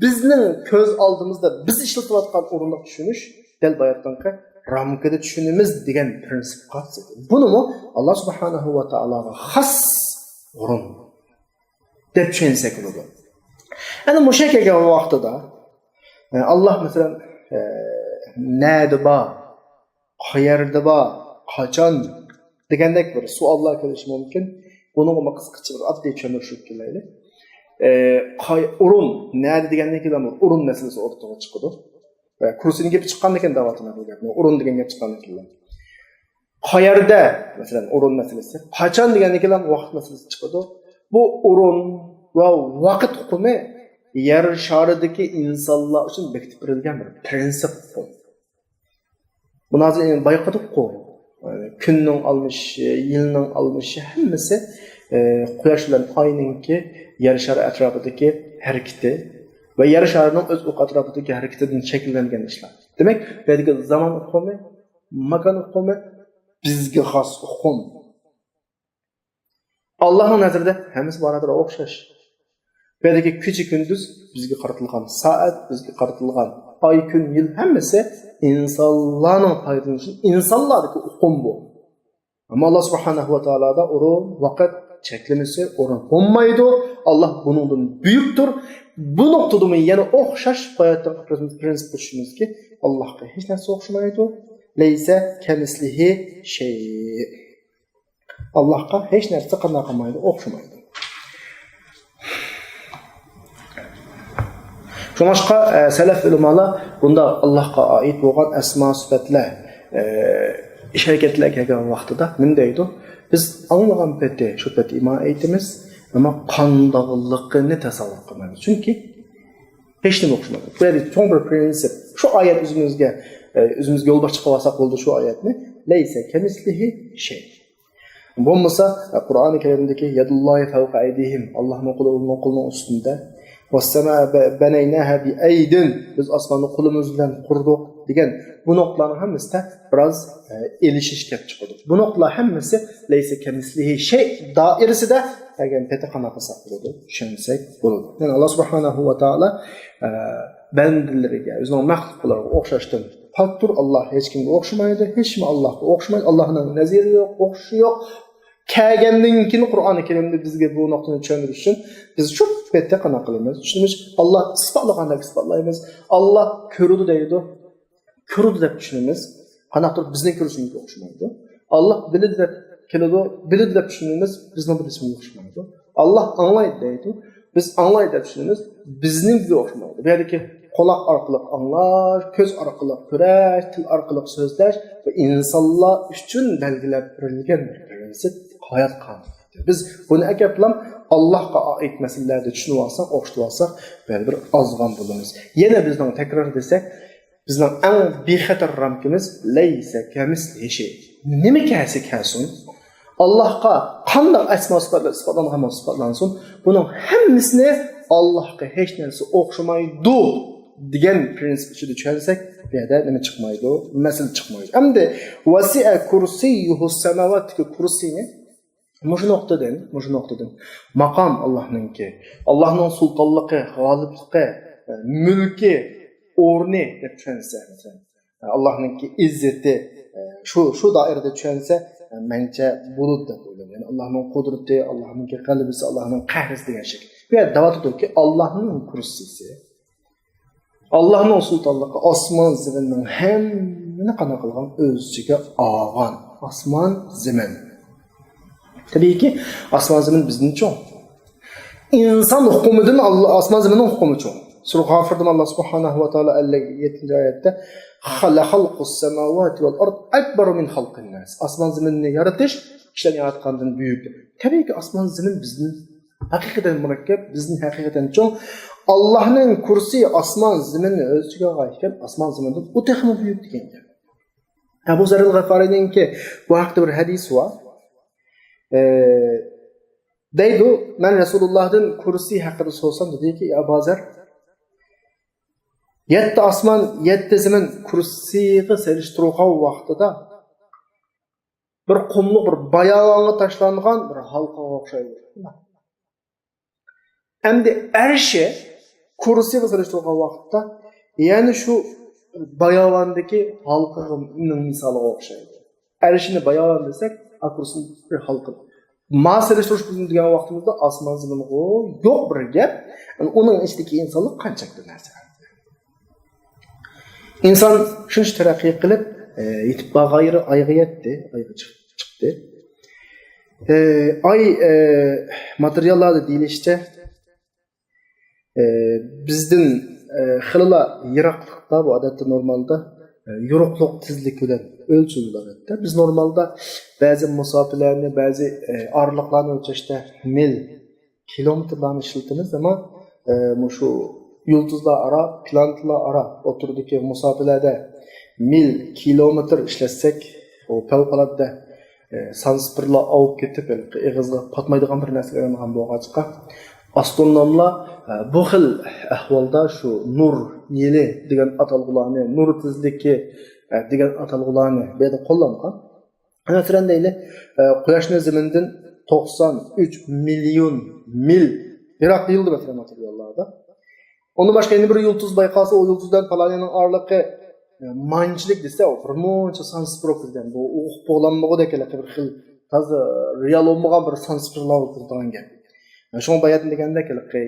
بىزنىڭ كۆز ئالدىمىزدا بىز ئىشلىتىۋاتقان ئورۇندۇق چۈشىنىش دەل باياتقىنقى رامكىدا چۈشىنىمىز دېگەن پرىنسىپقا زىت. بۇنىمۇ ئاللاھ سۇبھانەھۇ ۋە تائالاغا خاس ئورۇن دەپ چۈشەنسەك بولىدۇ. ئەنە مۇشۇ كەلگەن ۋاقتىدا، ئە، ئاللاھ مەسىلەن، ئە، نەدە بار، قەيەردە بار، قاچان دېگەندەك بىر سوئاللار كېلىشى مۇمكىن. بۇنىڭغا قىسقىچە بىر ئاددىي چۈشەندۈرۈش كېلەيلى. ئە، قاي-، ئورۇن، نەدە دېگەندىن كېيىن بىر ئورۇن مەسىلىسى ئورتىغا چىقىدۇ. ۋە كۇرسىنىڭ گېپى چىققاندىكىن دەۋاتىمەن بۇ گەپنى. ئورۇن دېگەن گەپ چىققاندىن كېيىن. قەيەردە، مەسىلەن، ئورۇن مەسىلىسى. قاچان دېگەندىن كېيىن ۋاقىت مەسىلىسى چىقىدۇ. بۇ ئورۇن ۋە ۋاقىت ئۇقۇمى يەر شارىدىكى ئىنسانلار ئۈچۈن بېكىتىپ بېرىلگەن بىر پرىنسىپ ئۇقۇم. بۇنى ھازىر بايقىدۇققۇ. كۈننىڭ ئالمىشىشى، يىلنىڭ ئالمىشىشى ھەممىسى، ئە، قۇياش بىلەن ئاينىڭكى يەر شارى ئەتراپىدىكى ھەرىكىتى ۋە يەر شارىنىڭ ئۆز ئوقى ئەتراپىدىكى ھەرىكىتىدىن شەكىللەنگەن ئىشلار. دېمەك، بۇ يەردىكى زامان ئۇقۇمى، ماكان ئۇقۇمى بىزگە خاس ئۇقۇم. ئاللاھنىڭ نەزىرىدە ھەممىسى بارابىر ئوخشاش. بۇ يەردىكى كېچە-كۈندۈز بىزگە قارىتىلغان، سائەت بىزگە قارىتىلغان، ئاي، كۈن، يىل ھەممىسى ئىنسانلارنىڭ پايدىلىنىشى، ئىنسانلاردىكى ئۇقۇم بۇ. ئەمما ئاللاھ سۇبھانەھۇ ۋە تائالادا ئورۇن، ۋاقىت چەكلىمىسى، ئورۇن بولمايدۇ. ئاللاھ بۇنىڭدىن بۈيۈكتۇر. بۇ نۇقتىدىمۇ يەنە ئوخشاش باياتقى پرىنسىپقا چۈشىمىزكى، ئاللاھقا ھېچ نەرسە ئوخشىمايدۇ. لەيسە كەمىسلىھى شەي. ئاللاھقا ھېچ نەرسە قانداق قىلمايدۇ، ئوخشىمايدۇ. شۇڭلاشقا، ئە، سەلەف ئۆلىمالار بۇنداق ئاللاھقا ئائىت بولغان ئەسما سۈپەتلەر، ئە، ئىش ھەرىكەتلەر كەلگەن ۋاقتىدا نېمە دەيدۇ؟ بىز ئاڭلىغان پېتى، شۇ پېتى ئىمان ئېيتىمىز، ئەمما قانداقلىقىنى تەسەۋۋۇر قىلمايمىز. چۈنكى ھېچنېمە ئوخشىمايدۇ. بۇ يەردە چوڭ بىر پرىنسىپ. شۇ ئايەت ئۆزىمىزگە، ئە، ئۆزىمىزگە يولباشچى قىلىۋالساق بولىدۇ شۇ ئايەتنى. لەيسە كەمىسلىھى شەي. بولمىسا، قۇرئانى كەرىمدىكى يەدۇللاھى فەۋقە ئەيدىھىم، ئاللاھنىڭ قولى ئۇلارنىڭ قولىنىڭ ئۈستىندە. ۋەسسەماء بە-، بەنەيناھا بىئەيدىن، بىز ئاسماننى قولىمىز بىلەن قۇردۇق دېگەن بۇ نۇقتىلارنىڭ ھەممىسىدە بىراز، ئە، ئېلىشىش كەپ چىقىدۇ. بۇ نۇقتىلار ھەممىسى لەيسە كەمىسلىھى شەي دائىرىسىدە ئەگەر پېتى قانداق قىلساق بولىدۇ، چۈشەنسەك بولىدۇ. يەنى ئاللاھ سۇبھانەھۇ ۋە تائالا، ئە، بەندىلىرىگە، ئۆزىنىڭ مەخلۇقلىرىغا ئوخشاشتىن پاكتۇر. ئاللاھ ھېچكىمگە ئوخشىمايدۇ، ھېچكىم ئاللاھقا ئوخشىمايدۇ. ئاللاھنىڭ نەزىرى يوق، ئوخشىشى يوق. كەلگەندىن كېيىن قۇرئان كەرىمدە بىزگە بۇ نۇقتىنى چۈشەندۈرۈش ئۈچۈن بىز شۇ پېتى قانداق قىلىمىز؟ چۈشىنىمىز، ئاللا ئىسپاتلىغاندەك ئىسپاتلايمىز. ئاللا كۆرىدۇ دەيدۇ. كۆرىدۇ دەپ چۈشىنىمىز. قانداقتۇر بىزنىڭ كۆرۈشىمىزگە ئوخشىمايدۇ. ئاللا بىلىدۇ دەپ كېلىدۇ، بىلىدۇ دەپ چۈشىنىمىز، بىزنىڭ بىلىشىمىزگە ئوخشىمايدۇ. ئاللا ئاڭلايدۇ دەيدۇ، بىز ئاڭلايدۇ دەپ چۈشىنىمىز، بىزنىڭكىگە ئوخشىمايدۇ. بۇ يەردىكى قۇلاق ئارقىلىق ئاڭلاش، كۆز ئارقىلىق كۆرۈش، تىل ئارقىلىق سۆزلەش، بۇ ئىنسانلار ئۈچۈن بەلگىلەپ بېرىلگەن بىر پىرىنسىپ، ھايات قانۇنى. بىز بۇنى ئەكەپلام ئاللاھقا ئائىت مەسىلىلەردە چۈشىنىۋالساق، ئوخشىتىۋالساق، بەرىبىر ئازغان بولىمىز. يەنە بىزنىڭ تەكرار دېسەك، بىزنىڭ ئەڭ بىخەتەر رامكىمىز لەيسە كەمىسلىھى شەي. نېمە كەلسە كەلسۇن، ئاللاھقا قانداق ئەسما سۈپەتلەر ئىسپاتلانغان بولسا ئىسپاتلانسۇن، بۇنىڭ ھەممىسىنى ئاللاھقا ھېچ نەرسە ئوخشىمايدۇ دېگەن پىرىنسىپ ئىچىدە چۈشەنسەك، بۇ يەردە نېمە چىقمايدۇ؟ مەسىلە چىقمايدۇ. ئەمدى ۋەسىئە كۇرسىييۇھۇ سەماۋاتتىكى كۇرسىينى مۇشۇ نۇقتىدىن، مۇشۇ نۇقتىدىن ماقام ئاللاھنىڭكى، ئاللاھنىڭ سۇلتانلىقى، غالىبلىقى، مۈلكى، ئورنى دەپ چۈشەنسە، مەسىلەن، ئاللاھنىڭكى ئىززىتى، شۇ، شۇ دائىرىدە چۈشەنسە، مەنچە بولىدۇ دەپ ئويلايمەن. يەنى ئاللاھنىڭ قۇدرىتى، ئاللاھنىڭكى غەلىبىسى، ئاللاھنىڭ قەھرىسى دېگەن شەكىل. بۇ يەردە دەۋاتىدۇكى، ئاللاھنىڭ كۇرسىسى، ئاللاھنىڭ سۇلتانلىقى، ئاسمان زېمىننىڭ ھەممىنى قانداق قىلغان؟ ئۆز ئىچىگە ئالغان. ئاسمان زېمىن. تەبىئىيكى، ئاسمان زېمىن بىزدىن چوڭ. ئىنسان ھوقۇمىدىن ئاللا-، ئاسمان زېمىننىڭ ھوقۇمى چوڭ. سۈرە غافىردىن ئاللا سۇبھانەھۇ ۋە تائالا ئەللىك يەتتىنچى ئايەتتە، «لەخەلقۇس سەماۋاتى ۋەل ئەرد ئەكبەرۇ مىن خەلقىن ناس.» ئاسمان زېمىننى يارىتىش كىشىلەرنى ياراتقاندىن بۈيۈك. تەبىئىيكى، ئاسمان زېمىن بىزدىن ھەقىقەتەن مۇرەككەپ، بىزدىن ھەقىقەتەن چوڭ. ئاللاھنىڭ كۇرسىيى ئاسمان زېمىننى ئۆز ئىچىگە ئالغان ئىكەن، ئاسمان زېمىندىن ئۇ تېخىمۇ بۈيۈك دېگەن گەپ. ئەبۇ زەررىل غىفارىنىڭكى بۇ ھەقتە بىر ھەدىسى بار. ئە، دەيدۇ، مەن رەسۇلۇللاھتىن كۇرسى ھەققىدە سورىسام، دېدىكى، ئەي ئەبا زەر، يەتتە ئاسمان، يەتتە زېمىن كۇرسىغا سېلىشتۇرغان ۋاقتىدا بىر قۇملۇق، بىر باياۋانغا تاشلانغان بىر ھالقىغا ئوخشايدۇ. ئەمدى ئەرشى كۇرسىغا سېلىشتۇرغان ۋاقىتتا، يەنە شۇ باياۋاندىكى ھالقىنىڭ مىسالىغا ئوخشايدۇ. ئەرشىنى باياۋان دېسەك، ئا، كۇرسىنى بىر ھالقىن. ما سېلىشتۇرۇش بىلەن دېگەن ۋاقتىمىزدا ئاسمان زېمىنغا يوق بىر گەپ. يەنى ئۇنىڭ ئىچىدىكى ئىنسانلىق قانچە بىر نەرسە. ئىنسان شۇنچە تەرەققىي قىلىپ، ئە، يېتىپ بارغانلىرى ئايغا يەتتى، ئايغا چىق-، چىقتى. ئە، ئاي، ئە، ماتېرىياللاردا دېيىلىشىچە، ئە، بىزدىن، ئە، خېلىلا يىراقلىقتا، بۇ ئادەتتە نورمالدا، ئە، يورۇقلۇق تېزلىكى بىلەن ئۆلچىلىدۇ ئادەتتە. بىز نورمالدا بەزى مۇساپىلەرنى، بەزى، ئە، ئارىلىقلارنى ئۆلچەشتە مىل، كىلومېتىرلارنى ئىشلىتىمىز، ئەمما، ئە، مۇشۇ يۇلتۇزلار ئارا، پلانېتلار ئارا ئوتتۇرىدىكى مۇساپىلەردە مىل، كىلومېتىر ئىشلەتسەك، ئۇ پەۋقۇلئاددە، ئە، سانسىپىرلا ئاۋۇپ كېتىپ، ھېلىقى ئېغىزغا پاتمايدىغان بىر نەرسىگە ئايلانغان بولغاچقا، ئاسترونوملار، ئە، بۇ خىل ئەھۋالدا شۇ نۇر يىلى دېگەن ئاتالغۇلارنى، نۇر تېزلىكى، ئە، دېگەن ئاتالغۇلارنى بۇ يەردە قوللانغان. مەسىلەن دەيلى، ئە، قۇياشنى زېمىندىن توقسان ئۈچ مىليون مىل يىراق دېيىلدى، مەسىلەن، ماتېرىياللاردا. ئۇندىن باشقا يەنە بىر يۇلتۇز بايقالسا، ئۇ يۇلتۇز بىلەن پالانىنىڭ ئارىلىقى، ئە، مانچىلىك دېسە، ئۇ بىر مۇنچە سانسىپىر كىرگەن. بۇ ئۇقۇپ بولالمىغۇدەك ھېلىقى بىر خىل تازا رېئال بولمىغان بىر سانسىپىرلار تۇرىدىغان گەپ. شۇڭا باياتىن دېگەندەك، ھېلىقى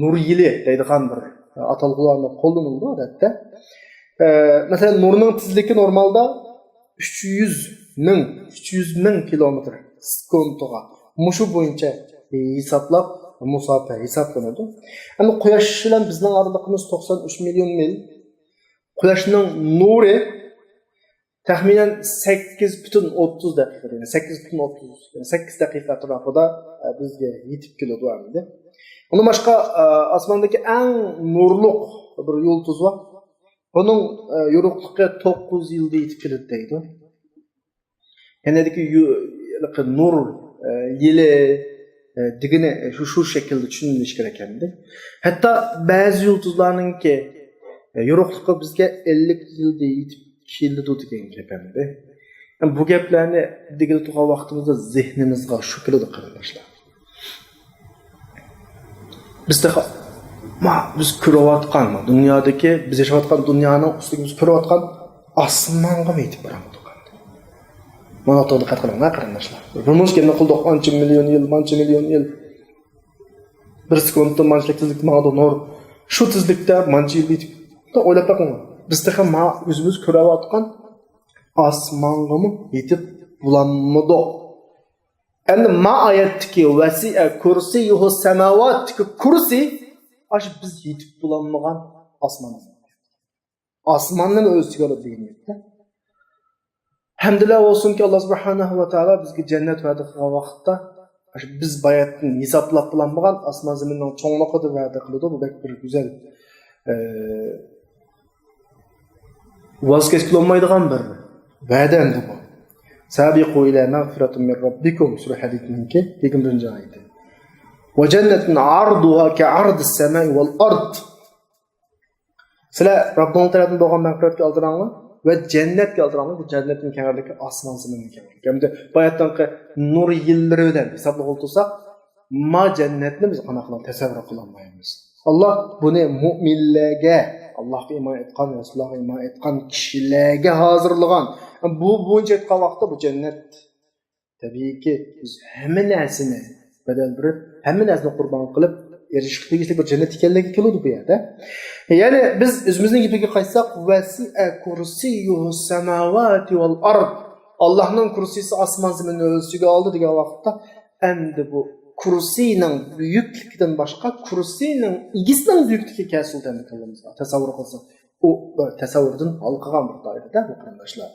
نۇر يىلى دەيدىغان بىر ئاتالغۇلارمۇ قوللىنىلىدۇ ئادەتتە. ئە، مەسىلەن، نۇرنىڭ تېزلىكى نورمالدا ئۈچ يۈز مىڭ، ئۈچ يۈز مىڭ كىلومېتىر سېكۇنتىغا. مۇشۇ بويىچە ھېسابلاپ، مۇساپە ھېسابلىنىدۇ. ئەمما قۇياش بىلەن بىزنىڭ ئارىلىقىمىز توقسان ئۈچ مىليون مىل. قۇياشنىڭ نۇرى تەخمىنەن سەككىز پۈتۈن ئوتتۇز دەقىقە، يەنى سەككىز پۈتۈن ئوتتۇز، يەنى سەككىز دەقىقە ئەتراپىدا، ئە، بىزگە يېتىپ كېلىدۇ ئەمدى. ئۇندىن باشقا، ئە، ئاسماندىكى ئەڭ نۇرلۇق بىر يۇلتۇز بار. بۇنىڭ، ئە، يورۇقلۇقى توققۇز يىلدا يېتىپ كېلىدۇ دەيدۇ. يەنى يۇ-، ھېلىقى نۇر، ئە، يىلى، ئە، دېگىنى شۇ، شۇ شەكىلدە چۈشىنىلىشى كېرەك ئەمدى. ھەتتا بەزى يۇلتۇزلارنىڭكى، ئە، يورۇقلۇقى بىزگە ئەللىك يىلدا يېتىپ كېلىدۇ دېگەن گەپ ئەمدى. بۇ گەپلەرنى دېگىلى تۇرغان ۋاقتىمىزدا زېھنىمىزغا شۇ كېلىدۇ، قېرىنداشلار. بىز تېخى، ما، بىز كۆرۈۋاتقان، ما، دۇنيادىكى، بىز ياشاۋاتقان دۇنيانىڭ ئۈستىگە بىز كۆرۈۋاتقان ئاسمانغىمۇ يېتىپ بارالمىدۇق ئەمدى. مانا توغرا دىققەت قىلىڭلار، قېرىنداشلار. رۇمۇنچە گەپنى قىلدۇق، ئانچە مىليون يىل، مانچە مىليون يىل. بىر سېكۇنتتا مانچىلىك تېزلىكتە ماڭىدۇ نۇر. شۇ تېزلىكتە مانچە يىل يېتىپ، ئويلاپ بېقىڭلار. بىز تېخى ما ئۆزىمىز كۆرۈۋاتقان ئاسمانغىمۇ يېتىپ بولالمىدۇق. ئەمدى ما ئايەتتىكى ۋەسىئە كۇرسىيۇھۇ سەماۋاتتىكى كۇرسى، ئاشۇ بىز يېتىپ بولالمىغان ئاسمان. ئاسماننىمۇ ئۆز ئىچىگە ئالىدۇ دېگەن گەپتە. ھەمدۇلىللا بولسۇنكى، ئاللا سۇبھانەھۇ ۋە تائالا بىزگە جەننەت ۋەدە قىلغان ۋاقىتتا، ئاشۇ بىز باياتىن ھېسابلاپ بولالمىغان ئاسمان زېمىننىڭ چوڭلۇقىدا ۋەدە قىلىدۇ. بۇ بەك بىر گۈزەل، ئە، ۋاز كەچكىلى بولمايدىغان بىر ۋەدە ئەمدى بۇ. سابىقۇ ئىلە مەغفىرەتۇم مىن رەببىكۇم سۈرە ھەدىدنىڭكى يىگىرمە بىرىنچى ئايىتى. ۋە جەننەتىن ئەرزۇھا كەئەرزىس سەمائى ۋەل ئەرز. سىلەر رەببىڭلار تەرەپتىن بولغان مەغپىرەتكە ئالدىراڭلار ۋە جەننەتكە ئالدىراڭلار. بۇ جەننەتنىڭ كەڭرىلىكى ئاسمان زېمىننىڭ كەڭرىلىكى. ئەمدى باياتىنقى نۇر يىللىرى بىلەن ھېسابلىغىلى تۇرساق، ما جەننەتنى بىز قانداق قىلىمىز؟ تەسەۋۋۇر قىلالمايمىز. ئاللا بۇنى مۇئمىنلەرگە، ئاللاھقا ئىمان ئېيتقان، رەسۇللارغا ئىمان ئېيتقان كىشىلەرگە ھازىرلىغان. بۇ بويىچە ئېيتقان ۋاقىتتا بۇ جەننەت. تەبىئىيكى، بىز ھەممە نەرسىنى بەدەل بېرىپ، ھەممە نەرسىنى قۇربان قىلىپ ئېرىشىشقا تېگىشلىك بىر جەننەتكە كەلگىلى كېلىدۇ بۇ يەردە. يەنى بىز ئۆزىمىزنىڭ گېپىگە قايتساق، ۋەسىئە كۇرسىييۇھۇس سەماۋاتى ۋەل ئەرز. ئاللاھنىڭ كۇرسىيسى ئاسمان زېمىننى ئۆز ئىچىگە ئالدى دېگەن ۋاقىتتا، ئەمدى بۇ كۇرسىينىڭ بۈيۈكلۈكىدىن باشقا، كۇرسىينىڭ ئىگىسىنىڭ بۈيۈكلۈكى كەلسۇن دەمدۇ كاللىمىزغا. تەسەۋۋۇر قىلساق، ئۇ بىر تەسەۋۋۇردىن ھالقىغان بىر دائىرىدە بۇ، قېرىنداشلار.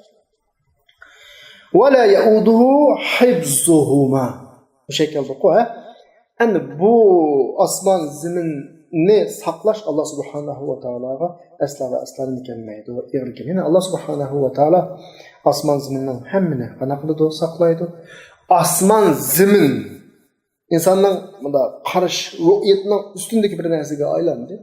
ۋە لا يەئۇدۇھۇ ھىفزۇھۇما. مۇشۇ كەلدىغۇ، ھە؟ ئەمدى بۇ ئاسمان زېمىننى ساقلاش ئاللا سۇبھانەھۇ ۋە تائالاغا ئەسلا ۋە ئەسلا نېمە كەلمەيدۇ، ئېغىر كەلمەيدۇ. يەنى ئاللا سۇبھانەھۇ ۋە تائالا ئاسمان زېمىننىڭ ھەممىنى قانداق قىلىدۇ؟ ساقلايدۇ. ئاسمان زېمىن ئىنساننىڭ مۇنداق قارىش، رۇئيەتنىڭ ئۈستۈندىكى بىر نەرسىگە ئايلاندى.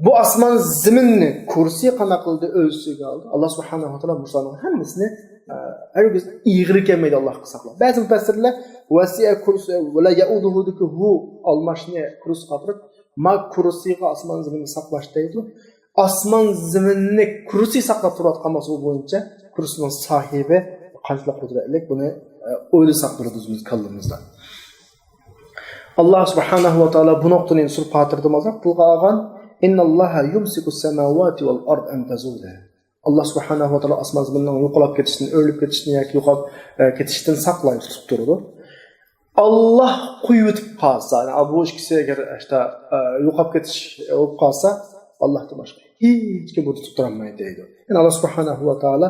بۇ ئاسمان زېمىننى كۇرسى قانداق قىلدى؟ ئۆز ئۈستىگە ئالدى. ئاللا سۇبھانەھۇ ۋە تائالا مۇشۇلارنىڭ ھەممىسىنى، ئە، ھەرگىز ئېغىر كەلمەيدۇ، ئاللاھقا ساقلاپ. بەزى مۇپەسسىرلەر ۋەسىئە كۇرسى ۋە لا يەئۇدۇھۇدىكى ھۇ ئالماشنى كۇرسى قاپىرىپ، ما كۇرسىغا ئاسمان زېمىننى ساقلاش دەيدۇ. ئاسمان زېمىننى كۇرسى ساقلاپ تۇرۇۋاتقان بولسا، بۇ بويىچە كۇرسىنىڭ ساھىبى قانچىلىك قۇدرەتلىك، بۇنى، ئە، ئويلىساق بولىدۇ ئۆزىمىز كاللىمىزدا. ئاللا سۇبھانەھۇ ۋە تائالا بۇ نۇقتىنى سۈرە پاتىرىدا مازاق تىلغا ئالغان. ئىنناللاھا يۇمسىكۇس سەماۋاتى ۋەل ئەرز ئەن تەزۇلا. ئاللا سۇبھانەھۇ ۋە تائالا ئاسمان زېمىننىڭ يوقاپ كېتىشتىن، ئۆرۈلۈپ كېتىشتىن ياكى يوقاپ، ئە، كېتىشتىن ساقلايدۇ، تۇتۇپ تۇرىدۇ. ئاللا قويۇۋېتىپ قالسا، يەنى بۇ ئىككىسى ئەگەر ئىشتا، ئە، يوقاپ كېتىش بولۇپ قالسا، ئاللاھتىن باشقا ھېچكىم بۇنى تۇتۇپ تۇرالمايدۇ دەيدۇ. يەنى ئاللا سۇبھانەھۇ ۋە تائالا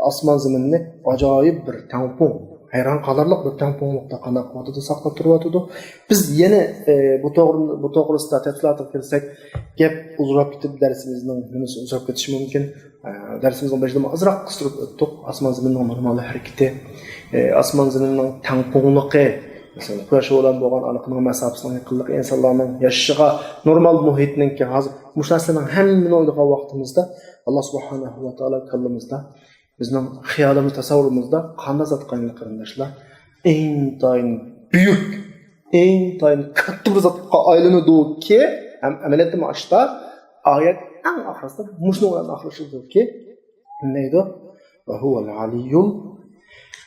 ئاسمان زېمىننى ئاجايىپ بىر تەڭپۇڭ، ھەيران قالارلىق بىر تەڭپۇڭلۇقتا قانداق قىلىۋاتىدۇ، ساقلاپ تۇرۇۋاتىدۇ. بىز يەنە، ئە، بۇ توغرا، بۇ توغرىسىدا تەپسىلاتىغا كىرسەك، گەپ ئۇزىراپ كېتىپ، دەرسىمىزنىڭ نېمىسى ئۇزىراپ كېتىشى مۇمكىن. ئە، دەرسىمىزنىڭ بېشىدا ئازراق قىستۇرۇپ ئۆتتۇق. ئاسمان زېمىننىڭ نورمال ھەرىكىتى، ئە، ئاسمان زېمىننىڭ تەڭپۇڭلۇقى، مەسىلەن، قۇياش بىلەن بولغان ئالاقىنىڭ مەساپىسىنىڭ يېقىنلىقى، ئىنسانلارنىڭ ياشىشىغا، نورمال مۇھىتنىڭكى، ھازىر مۇشۇ نەرسىلەرنىڭ ھەممىنى ئويلىغان ۋاقتىمىزدا، ئاللا سۇبھانەھۇ ۋە تائالا كاللىمىزدا، بىزنىڭ خىيالىمىز، تەسەۋۋۇرىمىزدا قانداق زات قاينىدى، قېرىنداشلار؟ ئىنتايىن بۈيۈك، ئىنتايىن كاتتا بىر زاتقا ئايلىنىدۇكى، ھەم ئەمەلىيەتتە مۇشۇ ئايەت ئەڭ ئاخىرىسىدا مۇشۇنىڭ بىلەن ئاخىرلىشىدۇكى، نېمە دەيدۇ؟ ۋە ھۇۋەل ئەلىييۇل،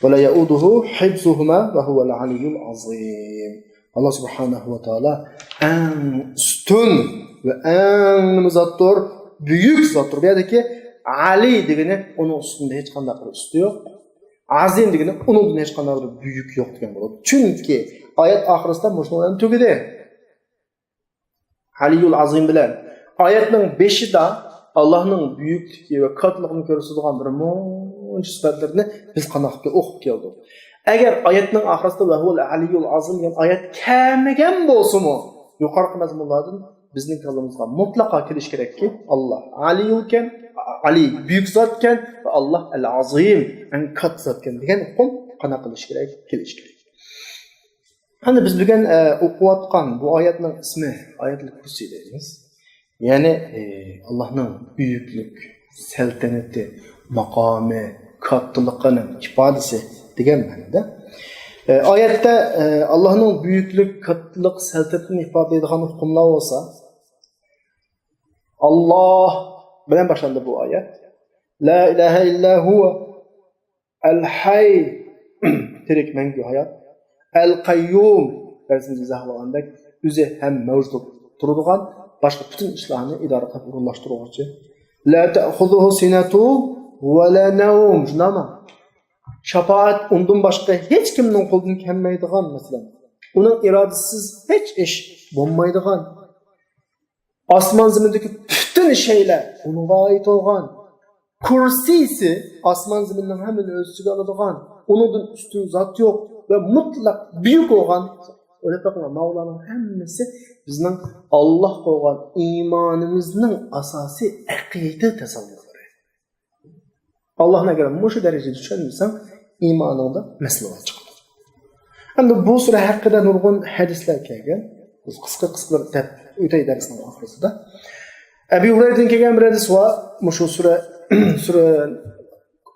ۋە لا يەئۇدۇھۇ ھىفزۇھۇما ۋە ھۇۋەل ئەلىييۇل ئەزىم. ئاللا سۇبھانەھۇ ۋە تائالا ئەڭ ئۈستۈن ۋە ئەڭ نېمە زاتتۇر؟ بۈيۈك زاتتۇر. بۇ يەردىكى ئەلىي دېگىنى ئۇنىڭ ئۈستىدە ھېچقانداق بىر ئۈستى يوق. ئەزىم دېگىنى ئۇنىڭدىن ھېچقانداق بىر بۈيۈك يوق دېگەن بولىدۇ. چۈنكى ئايەت ئاخىرىسىدا مۇشۇنىڭ بىلەن تۈگىدى. ئەلىييۇل ئەزىم بىلەن. ئايەتنىڭ بېشىدا ئاللانىڭ بۈيۈكلۈكى ۋە كاتتىلىقىنى كۆرسىتىدىغان بىر مۇنچە سۈپەتلىرىنى بىز قانداق ئوقۇپ كەلدۇق. ئەگەر ئايەتنىڭ ئاخىرىسىدا ۋە ھۇۋەل ئەلىييۇل ئەزىم دېگەن ئايەت كەلمىگەن بولسىمۇ، يۇقىرىقى مەزمۇنلاردىن بىزنىڭ كاللىمىزغا مۇتلەقا كېلىشى كېرەككى، ئاللا ئەلىييۇلكەن، ئەلىي بۈيۈك زاتكەن ۋە ئاللا ئەل ئەزىم ئەڭ كاتتا زاتكەن دېگەن ئۇقۇم قانداق قىلىشى كېرەك؟ كېلىشى كېرەك. ئەمدى بىز بۈگۈن، ئە، ئوقۇۋاتقان بۇ ئايەتنىڭ ئىسمى ئايەتۇل كۇرسى دەيمىز. يەنى، ئە، ئاللانىڭ بۈيۈكلۈك، سەلتەنىتى، ماقامى، كاتتىلىقىنىڭ ئىپادىسى دېگەن مەنىدە. ئە، ئايەتتە، ئە، ئاللانىڭ بۈيۈكلۈك، كاتتىلىق، سەلتەنىتىنى ئىپادىلەيدىغان ئۇقۇملار بولسا، ئاللا بىلەن باشلاندى بۇ ئايەت. لا ئىلاھە ئىللا ھۇۋە. ئەل ھەي، تىرىك، مەڭگۈ ھايات. ئەل قەييۇم، دەرسىمىزدە ئىزاھلىغاندەك، ئۆزى ھەم مەۋجۇت بولۇپ تۇرىدىغان، باشقا پۈتۈن ئىشلارنى ئىدارە قىلىپ ئورۇنلاشتۇرغۇچى. لا تەخۇزۇھۇ سىنەتۇ ۋە لا نەۋم، شۇنداقمۇ؟ شاپائەت ئۇندىن باشقا ھېچ كىمنىڭ قولىدىن كەلمەيدىغان، مەسىلەن، ئۇنىڭ ئىرادىسىز ھېچ ئىش بولمايدىغان. ئاسمان زېمىندىكى پۈتۈن شەيلەر ئۇنىڭغا ئائىت بولغان. كۇرسىيسى ئاسمان زېمىننىڭ ھەممىنى ئۆز ئىچىگە ئالىدىغان. ئۇنىڭدىن ئۈستۈن زات يوق ۋە مۇتلەق بۈيۈك بولغان. ئويلاپ بېقىڭلار، ماۋۇلارنىڭ ھەممىسى بىزنىڭ ئاللاھقا بولغان ئىمانىمىزنىڭ ئاساسىي ئەقىدە تەسەۋۋۇرلىرى. ئاللاھنى ئەگەر مۇشۇ دەرىجىدە چۈشەنمىسەڭ، ئىمانىڭدا مەسىلە بار چىقىدۇ. ئەمدى بۇ سۈرە ھەققىدە نۇرغۇن ھەدىسلەر كەلگەن. بىز قىسقا قىسقا بىر دەپ ئۆتەي دەرسنىڭ ئاخىرىدا. ئەبى ھۇرەيرىدىن كەلگەن بىر ھەدىس بار، مۇشۇ سۈرە، سۈرە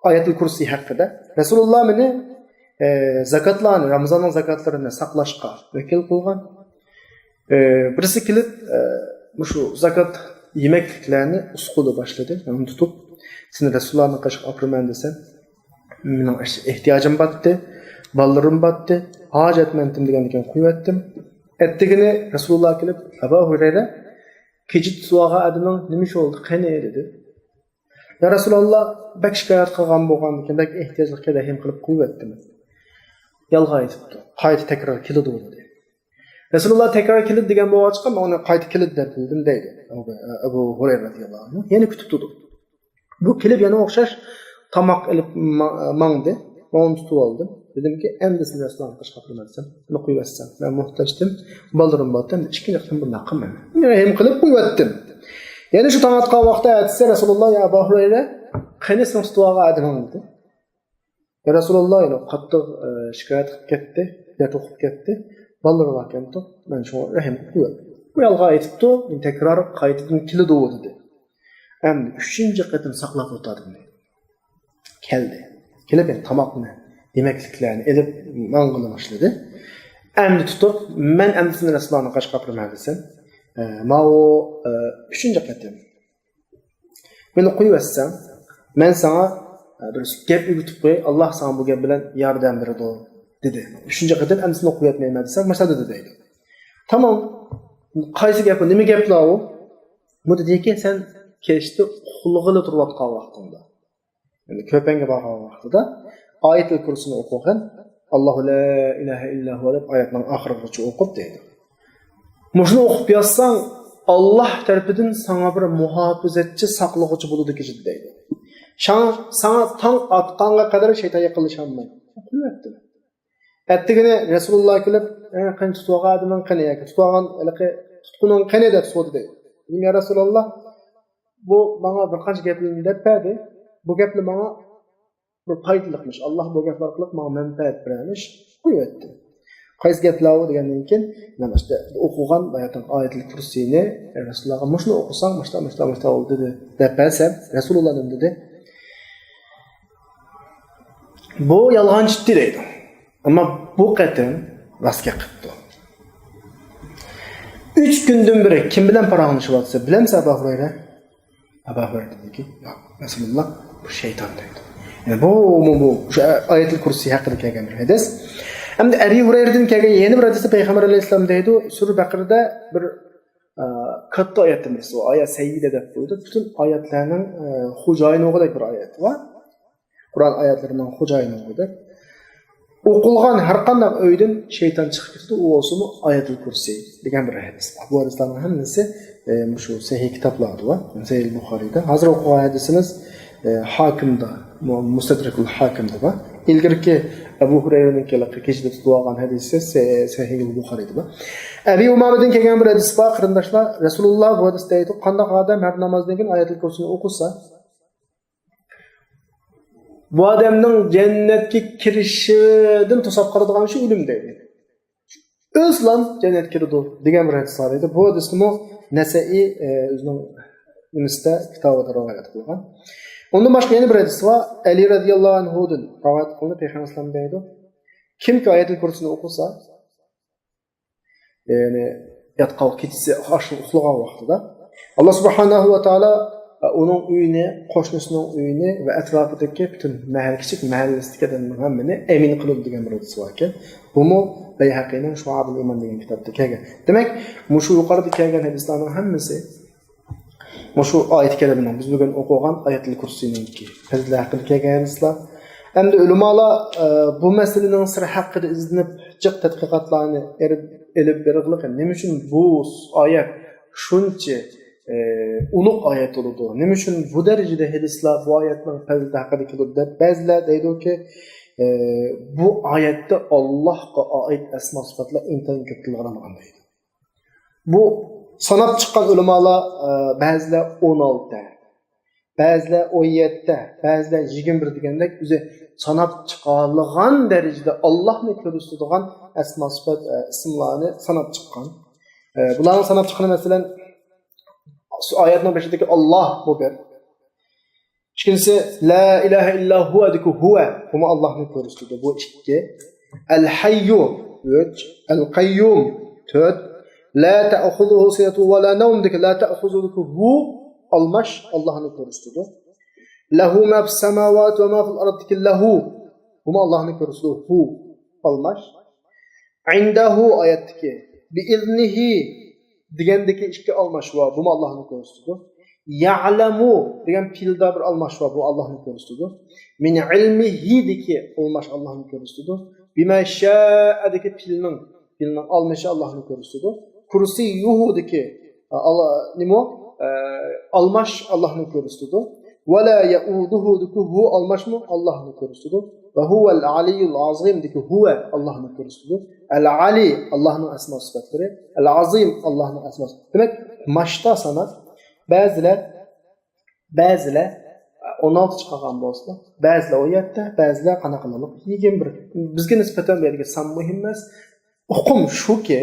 ئايەتۇل كۇرسى ھەققىدە. رەسۇلۇللا مېنى، ئە، زاكاتلارنى، رامىزاننىڭ زاكاتلىرىنى ساقلاشقا ۋەكىل قىلغان. ئە، بىرسى كېلىپ، ئە، مۇشۇ زاكات يېمەكلىكلەرنى ئۇسقۇلى باشلىدى، ئۇنى تۇتۇپ، سېنى رەسۇلۇللانىڭ قېشىغا ئاپىرىمەن دېسە، مېنىڭ ئېھتىياجىم باتتى، بالىلىرىم باتتى، ھاجەتمەندىم دېگەندىن كېيىن قويۇۋەتتىم. ئەتىگىنى رەسۇلۇللا كېلىپ، ئەبا ھۇرەيرە، كېچە تۇتۇۋالغان ئادىمىڭ نېمە ئىش بولدى، قېنى؟ دېدى. يا رەسۇلاللا، بەك شىكايەت قىلغان بولغاندىكىن، بەك ئېھتىياجلىق كەدە ھېم قىلىپ قويۇۋەتتىم. يالغان ئېيتىپتۇ. قايتا تەكرار كېلىدۇ دېدى. رەسۇلاللا تەكرار كېلىدۇ دېگەن بولغاچقا، مەن ئۇنى قايتا كېلىدۇ دەپ بىلدىم دەيدۇ ئەبۇ، ئەبۇ ھۇرەيرە رەزىياللاھۇ ئەنھۇ. يەنە كۈتۈپ تۇردۇم. بۇ كېلىپ يەنە ئوخشاش تاماق ئېلىپ ما-، ماڭدى. مەن ئۇنى تۇتۇۋالدىم. دېدىمكى، ئەمدى سېنى رەسۇلاللا قېشىغا ئاپىرىمەن دېسەم، ئۇنى قويۇۋەتسەم. مەن موھتاجتىم. بالىلىرىم بار، ئەمدى ئىككىنچى قېتىم بۇنداق قىلمايمەن. يەنە ھېم قىلىپ قويۇۋەتتىم. يەنە شۇ تاڭ ئاتقان ۋاقىتتا ئەتىسى رەسۇلاللا، يا ئەبا ھۇرەيرە، قېنى سېنىڭ تۇتۇۋالغان ئادىمىڭ دېدى. يا رەسۇلاللا، يەنە قاتتىق، ئە، شىكايەت قىلىپ كەتتى، دەرد ئوقۇپ كەتتى. بالىلىرى باركەنتۇ، مەن شۇڭا رەھىم قىلىپ قويۇۋەتتىم. بۇ يالغان ئېيتىپتۇ، تەكرار قايتىدىن كېلىدۇ دېدى. ئەمدى ئۈچىنچى قېتىم ساقلاپ ئولتۇردۇم دېدى. كەلدى. كېلىپ، يەنە تاماقنى، يېمەكلىكلەرنى ئېلىپ ماڭغىلى باشلىدى. ئەمدى تۇتۇپ، مەن ئەمدى سېنى رەسۇلاللانىڭ قېشىغا ئاپىرىمەن دېسەم، ئە، ماۋۇ، ئە، ئۈچىنچى قېتىم مېنى قويۇۋەتسەڭ، مەن ساڭا، ئە، بىر گەپ ئۆگىتىپ قوياي، ئاللا ساڭا بۇ گەپ بىلەن ياردەم بېرىدۇ، دېدى. ئۈچىنچى قېتىم ئەمدى سېنى قويۇۋەتمەيمەن دېسەم، مۇشۇنداق دېدى دەيدۇ. تامام. قايسى گەپ بۇ؟ نېمە گەپلەر ئۇ؟ بۇ دېدىكى، سەن كەچتە ئۇخلىغىلى تۇرۇۋاتقان ۋاقتىڭدا، يەنى كۆپەڭگە بارغان ۋاقتىدا ئايەتۇل كۇرسىنى ئوقۇغىن، ئاللاھۇ لا ئىلاھە ئىللا ھۇۋا دەپ ئايەتنىڭ ئاخىرىغىچە ئوقۇپ دەيدۇ. مۇشۇنى ئوقۇپ ياتساڭ، ئاللاھ تەرىپىدىن ساڭا بىر مۇھاپىزەتچى، ساقلىغۇچى بولىدۇ كېچىدە دەيدۇ. شاڭ-، ساڭا تاڭ ئاتقانغا قەدەر شەيتان يېقىنلىشالمايدۇ. ئوقۇۋەتتى. ئەتىگىنى رەسۇلۇللا كېلىپ، ئە، قېنى تۇتۇۋالغان ئادىمىڭ قېنى ياكى تۇتۇۋالغان ھېلىقى تۇتقۇنۇڭ قېنى دەپ سورىدى. دېدىم، يا رەسۇلاللا، بۇ ماڭا بىر قانچە گەپلەرنى دەپ بەردى. بۇ گەپلەر ماڭا بىر پايدىلىقمىش. ئاللا بۇ گەپ ئارقىلىق ماڭا مەنپەئەت بېرەرمىش. قويۇۋەتتى. قايسى گەپلەر ئۇ دېگەندىن كېيىن، مەن ئىشتە ئوقۇغان باياتىن ئايەتۇل كۇرسىنى رەسۇلۇللاغا مۇشۇنى ئوقۇساڭ، مۇشتا، مۇشتا، مۇشتا بولدى دېدى. دەپ بەرسەم، رەسۇلۇللا نېمە دېدى؟ بۇ يالغانچى ئىدى دەيدۇ. ئەمما بۇ قېتىم راست گەپ قىپتۇ. ئۈچ كۈندىن بېرى كىم بىلەن پاراڭلىشىۋاتىسەن، بىلەمسەن ئەبا ھۇرەيرە؟ ئەبا ھۇرەيرە دېدىكى، ياق، رەسۇلۇللا، بۇ شەيتان دەيدۇ. يەنى بۇ، بۇ، بۇ، شۇ ئايەتۇل كۇرسى ھەققىدە كەلگەن بىر ھەدىس. ئەمدى ئەبى ھۇرەيرىدىن كەلگەن يەنە بىر ھەدىستە پەيغەمبەر ئەلەيھىسسالام دەيدۇ، سۈرە بەقىرىدە بىر، ئە، كاتتا ئايەتتىن بىرسى، ئۇ ئايەت سەييىدە دەپ قويىدۇ. پۈتۈن ئايەتلەرنىڭ، ئە، خوجايىنى بولغۇدەك بىر ئايەت بار. قۇرئان ئايەتلىرىنىڭ خوجايىنى بولغۇدەك. ئوقۇلغان ھەر قانداق ئۆيدىن شەيتان چىقىپ كېتىدۇ، ئۇ بولسىمۇ ئايەتۇل كۇرسى دېگەن بىر ھەدىس بار. بۇ ھەدىسلەرنىڭ ھەممىسى، ئە، مۇشۇ سەھىھ كىتابلاردا بار. سەھىھ بۇخارىيدا. ھازىر ئوقۇغان ھەدىسىمىز، ئە، ھاكىمدا، مۇ-، مۇستەدرەكۇل ھاكىمدا بار. ئىلگىرىكى ئەبۇ ھۇرەيرىنىڭكى كېچىدە تۇتۇۋالغان ھەدىسى سە-، سەھىھ بۇخارىيدا بار. ئەبى ئۇمامىدىن كەلگەن بىر ھەدىس بار، قېرىنداشلار. رەسۇلۇللا بۇ ھەدىستە دەيدۇ، قانداق ئادەم ھەر نامازدىن كېيىن ئايەتۇل كۇرسىنى ئوقۇسا، بۇ ئادەمنىڭ جەننەتكە كىرىشىدىن توساپ قالىدىغان شۇ ئۆلۈم دەيدۇ. ئۆلسىلا جەننەتكە كىرىدۇ دېگەن بىر ھەدىس بار ئىدى. بۇ ھەدىسنىمۇ نەسەئى، ئە، ئۆزىنىڭ نېمىسىدە، كىتابىدا رىۋايەت قىلغان. ئۇندىن باشقا يەنە بىر ھەدىس بار. ئەلى رەزىياللاھۇ ئەنھۇدىن رىۋايەت قىلىنىپ، پەيغەمبەر ئەلەيھىسسالام دەيدۇ، كىمكى ئايەتۇل كۇرسىنى ئوقۇسا، يەنى ياتقان كېچىسى ئاشۇ ئۇخلىغان ۋاقتىدا، ئاللا سۇبھانەھۇ ۋە تائالا ئۇنىڭ ئۆيىنى، قوشنىسىنىڭ ئۆيىنى ۋە ئەتراپىدىكى پۈتۈن مەھەللە، كىچىك مەھەللىسىدىكى ئادەمنىڭ ھەممىنى ئەمىن قىلىدۇ دېگەن بىر ھەدىس باركەن. بۇمۇ بەيھەقىنىڭ شۇئابۇل ئىمان دېگەن كىتابتا كەلگەن. دېمەك، مۇشۇ يۇقىرىدا كەلگەن ھەدىسلەرنىڭ ھەممىسى مۇشۇ ئايەت كەرىمىنىڭ، بىز بۈگۈن ئوقۇغان ئايەتۇل كۇرسىنىڭكى پەزىلى ھەققىدە كەلگەن ھەدىسلەر. ئەمدى ئۆلىمالار، ئە، بۇ مەسىلىنىڭ سىرى ھەققىدە ئىزدىنىپ، جىق تەتقىقاتلارنى ئېلىپ، ئېلىپ بېرىغلىقى، نېمە ئۈچۈن بۇ ئايەت شۇنچە، ئە، ئۇلۇغ ئايەت بولىدۇ؟ نېمە ئۈچۈن بۇ دەرىجىدە ھەدىسلەر بۇ ئايەتنىڭ پەزىلىتى ھەققىدە كېلىدۇ دەپ، بەزىلەر دەيدۇكى، ئە، بۇ ئايەتتە ئاللاھقا ئائىت ئەسما سۈپەتلەر ئىنتايىن كۆپ تىلغا ئېلىنغان دەيدۇ. بۇ ساناپ چىققان ئۆلىمالار، ئە، بەزىلەر ئون ئالتە، بەزىلەر ئون يەتتە، بەزىلەر يىگىرمە بىر دېگەندەك، ئۆزى ساناپ چىقالىغان دەرىجىدە ئاللاھنى كۆرسىتىدىغان ئەسما سۈپەت، ئە، ئىسىملارنى ساناپ چىققان. ئە، بۇلارنىڭ ساناپ چىققىنى، مەسىلەن، شۇ ئايەتنىڭ بېشىدىكى ئاللاھ، بۇ بىر. ئىككىنچىسى، لا ئىلاھە ئىللا ھۇۋەدىكى ھۇۋە، بۇمۇ ئاللاھنى كۆرسىتىدۇ. بۇ ئىككى. ئەل ھەييۇ، ئۈچ. ئەل قەييۇم، تۆت. لا تەخۇزۇھۇ سىنەتۇ ۋە لا نەۋمدىكى لا تەخۇزۇھۇدىكى ھۇ، ئالماش، ئاللاھنى كۆرسىتىدۇ. لەھۇ ما فىس سەماۋاتى ۋە ما فىل ئەردىكى لەھۇ، بۇمۇ ئاللاھنى كۆرسىتىدۇ. ھۇ، ئالماش. ئىندەھۇ ئايەتتىكى بىئىزنىھى دېگەندىكى ئىككى ئالماش ۋاۋ، بۇمۇ ئاللاھنى كۆرسىتىدۇ. يەلەمۇ دېگەن پېئىلدا بىر ئالماش ۋاۋ، بۇ ئاللاھنى كۆرسىتىدۇ. مىن ئىلمىھىدىكى ئالماش ئاللاھنى كۆرسىتىدۇ. بىما شائەدىكى پېئىلنىڭ، پېئىلنىڭ ئالمىشى ئاللاھنى كۆرسىتىدۇ. كۇرسىييۇھۇدىكى، ئا، ئال-، نېمە ئۇ؟ ئە، ئالماش ئاللاھنى كۆرسىتىدۇ. ۋە لا يەئۇدۇھۇدىكى ھۇ ئالماشمۇ ئاللاھنى كۆرسىتىدۇ. ۋە ھۇۋەل ئەلىييۇل ئەزىمدىكى ھۇۋە ئاللاھنى كۆرسىتىدۇ. ئەل ئەلى ئاللاھنىڭ ئەسما سۈپەتلىرى، ئەل ئەزىم ئاللاھنىڭ ئەسما سۈپەتلىرى. دېمەك، ماشتا ساناپ، بەزىلەر، بەزىلەر ئون ئالتە چىقارغان بولسىلا، بەزىلەر ئون يەتتە، بەزىلەر قانداق قىلىدۇ؟ يىگىرمە بىر. بىزگە نىسبەتەن بۇ يەردىكى سان مۇھىم ئەمەس. ئۇقۇم شۇكى،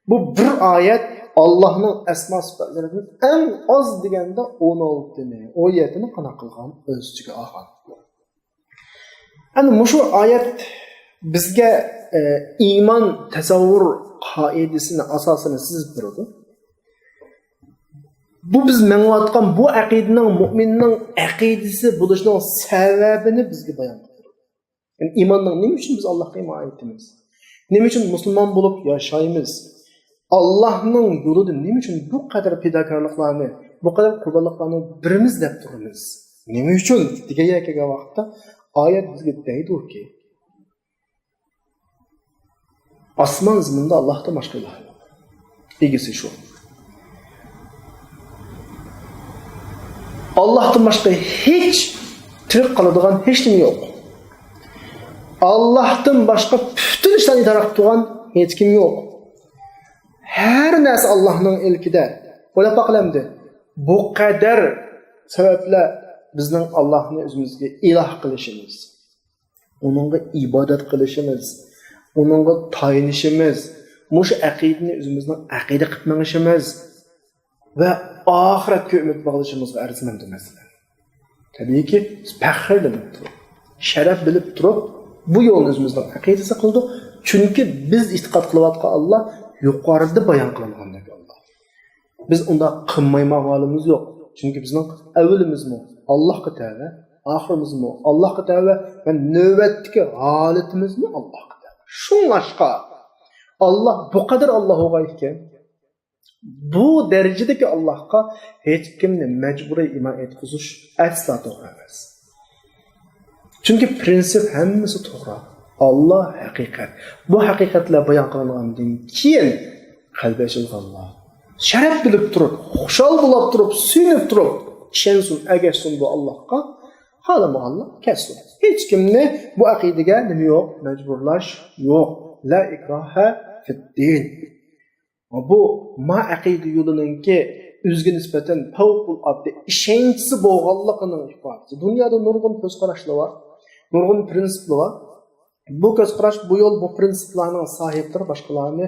بۇ بىر ئايەت ئاللاھنىڭ ئەسما سۈپەتلىرىدىن ئەڭ ئاز دېگەندە ئون ئالتىنى، ئون يەتتىنى قانداق قىلغان، ئۆز ئىچىگە ئالغان. ئەنە مۇشۇ ئايەت بىزگە، ئە، ئىمان تەسەۋۋۇر قائىدىسىنى، ئاساسىنى سىزىپ بېرىدۇ. بۇ بىز مېڭىۋاتقان بۇ ئەقىدىنىڭ مۇئمىننىڭ ئەقىدىسى بولۇشىنىڭ سەۋەبىنى بىزگە بايان قىلىدۇ. يەنى ئىماننىڭ نېمە ئۈچۈن بىز ئاللاھقا ئىمان ئېيتىمىز؟ نېمە ئۈچۈن مۇسۇلمان بولۇپ ياشايمىز؟ ئاللاھنىڭ يولىدا نېمە ئۈچۈن بۇ قەدەر پىداكارلىقلارنى، بۇ قەدەر قۇربانلىقلارنى بېرىمىز دەپ تۇرىمىز؟ نېمە ئۈچۈن دېگەن يەرگە كەلگەن ۋاقىتتا ئايەت بىزگە دەيدۇكى، ئاسمان زېمىندا ئاللاھتىن باشقا ئىلاھ يوق. ئىگىسى شۇ. ئاللاھتىن باشقا ھېچ تىرىك قالىدىغان ھېچ نېمە يوق. ئاللاھتىن باشقا پۈتۈن ئىشلارنى ئىدارە قىلىپ تۇرغان ھېچ كىم يوق. ھەر نەرسە ئاللاھنىڭ ئىلكىدە. ئويلاپ باققىلى ئەمدى. بۇ قەدەر سەۋەبلەر بىزنىڭ ئاللاھنى ئۆزىمىزگە ئىلاھ قىلىشىمىز، ئۇنىڭغا ئىبادەت قىلىشىمىز، ئۇنىڭغا تايىنىشىمىز، مۇشۇ ئەقىدىنى ئۆزىمىزنىڭ ئەقىدە قىلىپ مېڭىشىمىز ۋە ئاخىرەتكە ئۈمىد باغلىشىمىزغا ئەرزىمەمدۇ مەسىلەن؟ تەبىئىيكى، بىز پەخىرلىنىپ تۇرۇپ، شەرەپ بىلىپ تۇرۇپ، بۇ يولنى ئۆزىمىزنىڭ ئەقىدىسى قىلدۇق. چۈنكى بىز ئېتىقاد قىلىۋاتقان ئاللا يۇقىرىدا بايان قىلىنغاندەك ئاللا. بىز ئۇنداق قىلمايمىغان ھالىمىز يوق. چۈنكى بىزنىڭ ئەۋۋىلىمىزمۇ ئاللاھقا تەۋە، ئاخىرىمىزمۇ ئاللاھقا تەۋە ۋە نۆۋەتتىكى ھالىتىمىزمۇ ئاللاھقا تەۋە. شۇڭلاشقا ئاللا بۇ قەدەر ئاللا بولغان ئىكەن، بۇ دەرىجىدىكى ئاللاھقا ھېچكىمنى مەجبۇرىي ئىمان ئېيتقۇزۇش ئەسلا توغرا ئەمەس. چۈنكى پرىنسىپ ھەممىسى توغرا. ئاللا ھەقىقەت. بۇ ھەقىقەتلەر بايان قىلىنغاندىن كېيىن قەلبى ئېچىلغانلار شەرەپ بىلىپ تۇرۇپ، خۇشال بولاپ تۇرۇپ، سۆيۈنۈپ تۇرۇپ ئىشەنسۇن، ئەگەشسۇن بۇ ئاللاھقا. خالىمىغانلار كەتسۇن. ھېچكىمنى بۇ ئەقىدىگە نېمە يوق؟ مەجبۇرلاش يوق. لا ئىكراھە فىددىن. بۇ ما ئەقىدە يولىنىڭكى ئۆزىگە نىسبەتەن پەۋقۇلئاددە ئىشەنچىسى بولغانلىقىنىڭ ئىپادىسى. دۇنيادا نۇرغۇن كۆز قاراشلار بار، نۇرغۇن پرىنسىپلار بار. بۇ كۆز قاراش، بۇ يول، بۇ پرىنسىپلارنىڭ ساھىبلىرى باشقىلارنى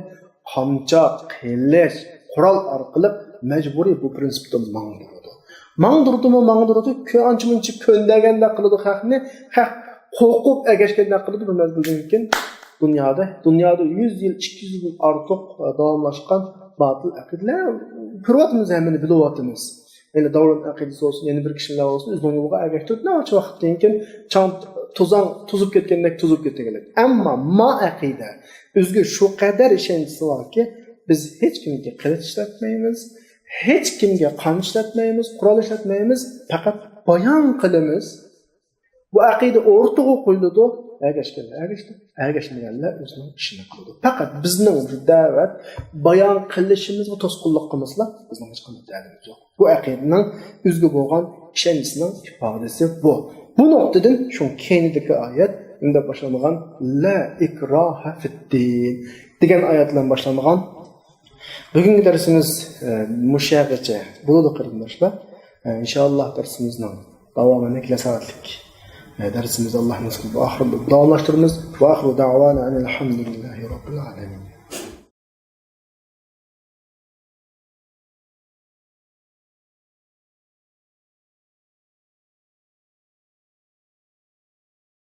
قامچا، قىلىچ، قورال ئارقىلىق مەجبۇرىي بۇ پرىنسىپتا ماڭدۇرىدۇ. ماڭدۇردىمۇ ماڭدۇرىدۇ، كۆ-، ئانچە-مۇنچە كۆندۈرگەندەك قىلىدۇ خەقنى، خەق قورقۇپ ئەگەشكەندەك قىلىدۇ. بىر مەزگىلدىن كېيىن دۇنيادا، دۇنيادا يۈز يىل، ئىككى يۈز يىلدىن ئارتۇق داۋاملاشقان باتىل ئەقىدىلەر كۆرۈۋاتىمىز، ھەممىنى بىلىۋاتىمىز. يەنى داۋران ئەقىدىسى بولسۇن، يەنە بىر كىشىلەر بولسۇن، ئۆزىنىڭ يولىغا ئەگەشتۈرۈپ، نەچچە ۋاقىتتىن كېيىن چاڭ توزان توزۇپ كەتكەندەك توزۇپ كېتىدىكەن. ئەمما ما ئەقىدە، بىزگە شۇ قەدەر ئىشەنچ باركى، بىز ھېچ كىمگە قىلىچ ئىشلەتمەيمىز، ھېچ كىمگە قان ئىشلەتمەيمىز، قورال ئىشلەتمەيمىز، پەقەت بايان قىلىمىز. بۇ ئەقىدە ئوتتۇرىغا قويۇلىدۇ. ئەگەشكەنلەر ئەگەشتى، ئەگەشمىگەنلەر ئۆزىنىڭ ئىشىنى قىلىدۇ. پەقەت بىزنىڭ بۇ دەۋەت بايان قىلىشىمىزغا توسقۇنلۇق قىلمىسىلا، بىزنىڭ ھېچقانداق دەردىمىز يوق. بۇ ئەقىدىنىڭ ئۆزىگە بولغان ئىشەنچىسىنىڭ ئىپادىسى بۇ. بۇ نۇقتىدىن شۇ كەينىدىكى ئايەت، ئەمدى باشلانغان لا ئىكراھە فىددىن دېگەن ئايەت بىلەن باشلانغان. بۈگۈنكى دەرسىمىز، ئە، مۇشۇ يەرگىچە بولىدۇ، قېرىنداشلار. ئە، ئىنشائاللا دەرسىمىزنىڭ داۋامىنى كېلەر سائەتلىك، ئە، دەرسىمىزدە ئاللا نېسىپ قىلسا ئاخىرىدا داۋاملاشتۇرىمىز. ۋە ئاخىرۇ دەۋانا ئەنىل ھەمدۇلىللاھى رەببىل ئالەمىن.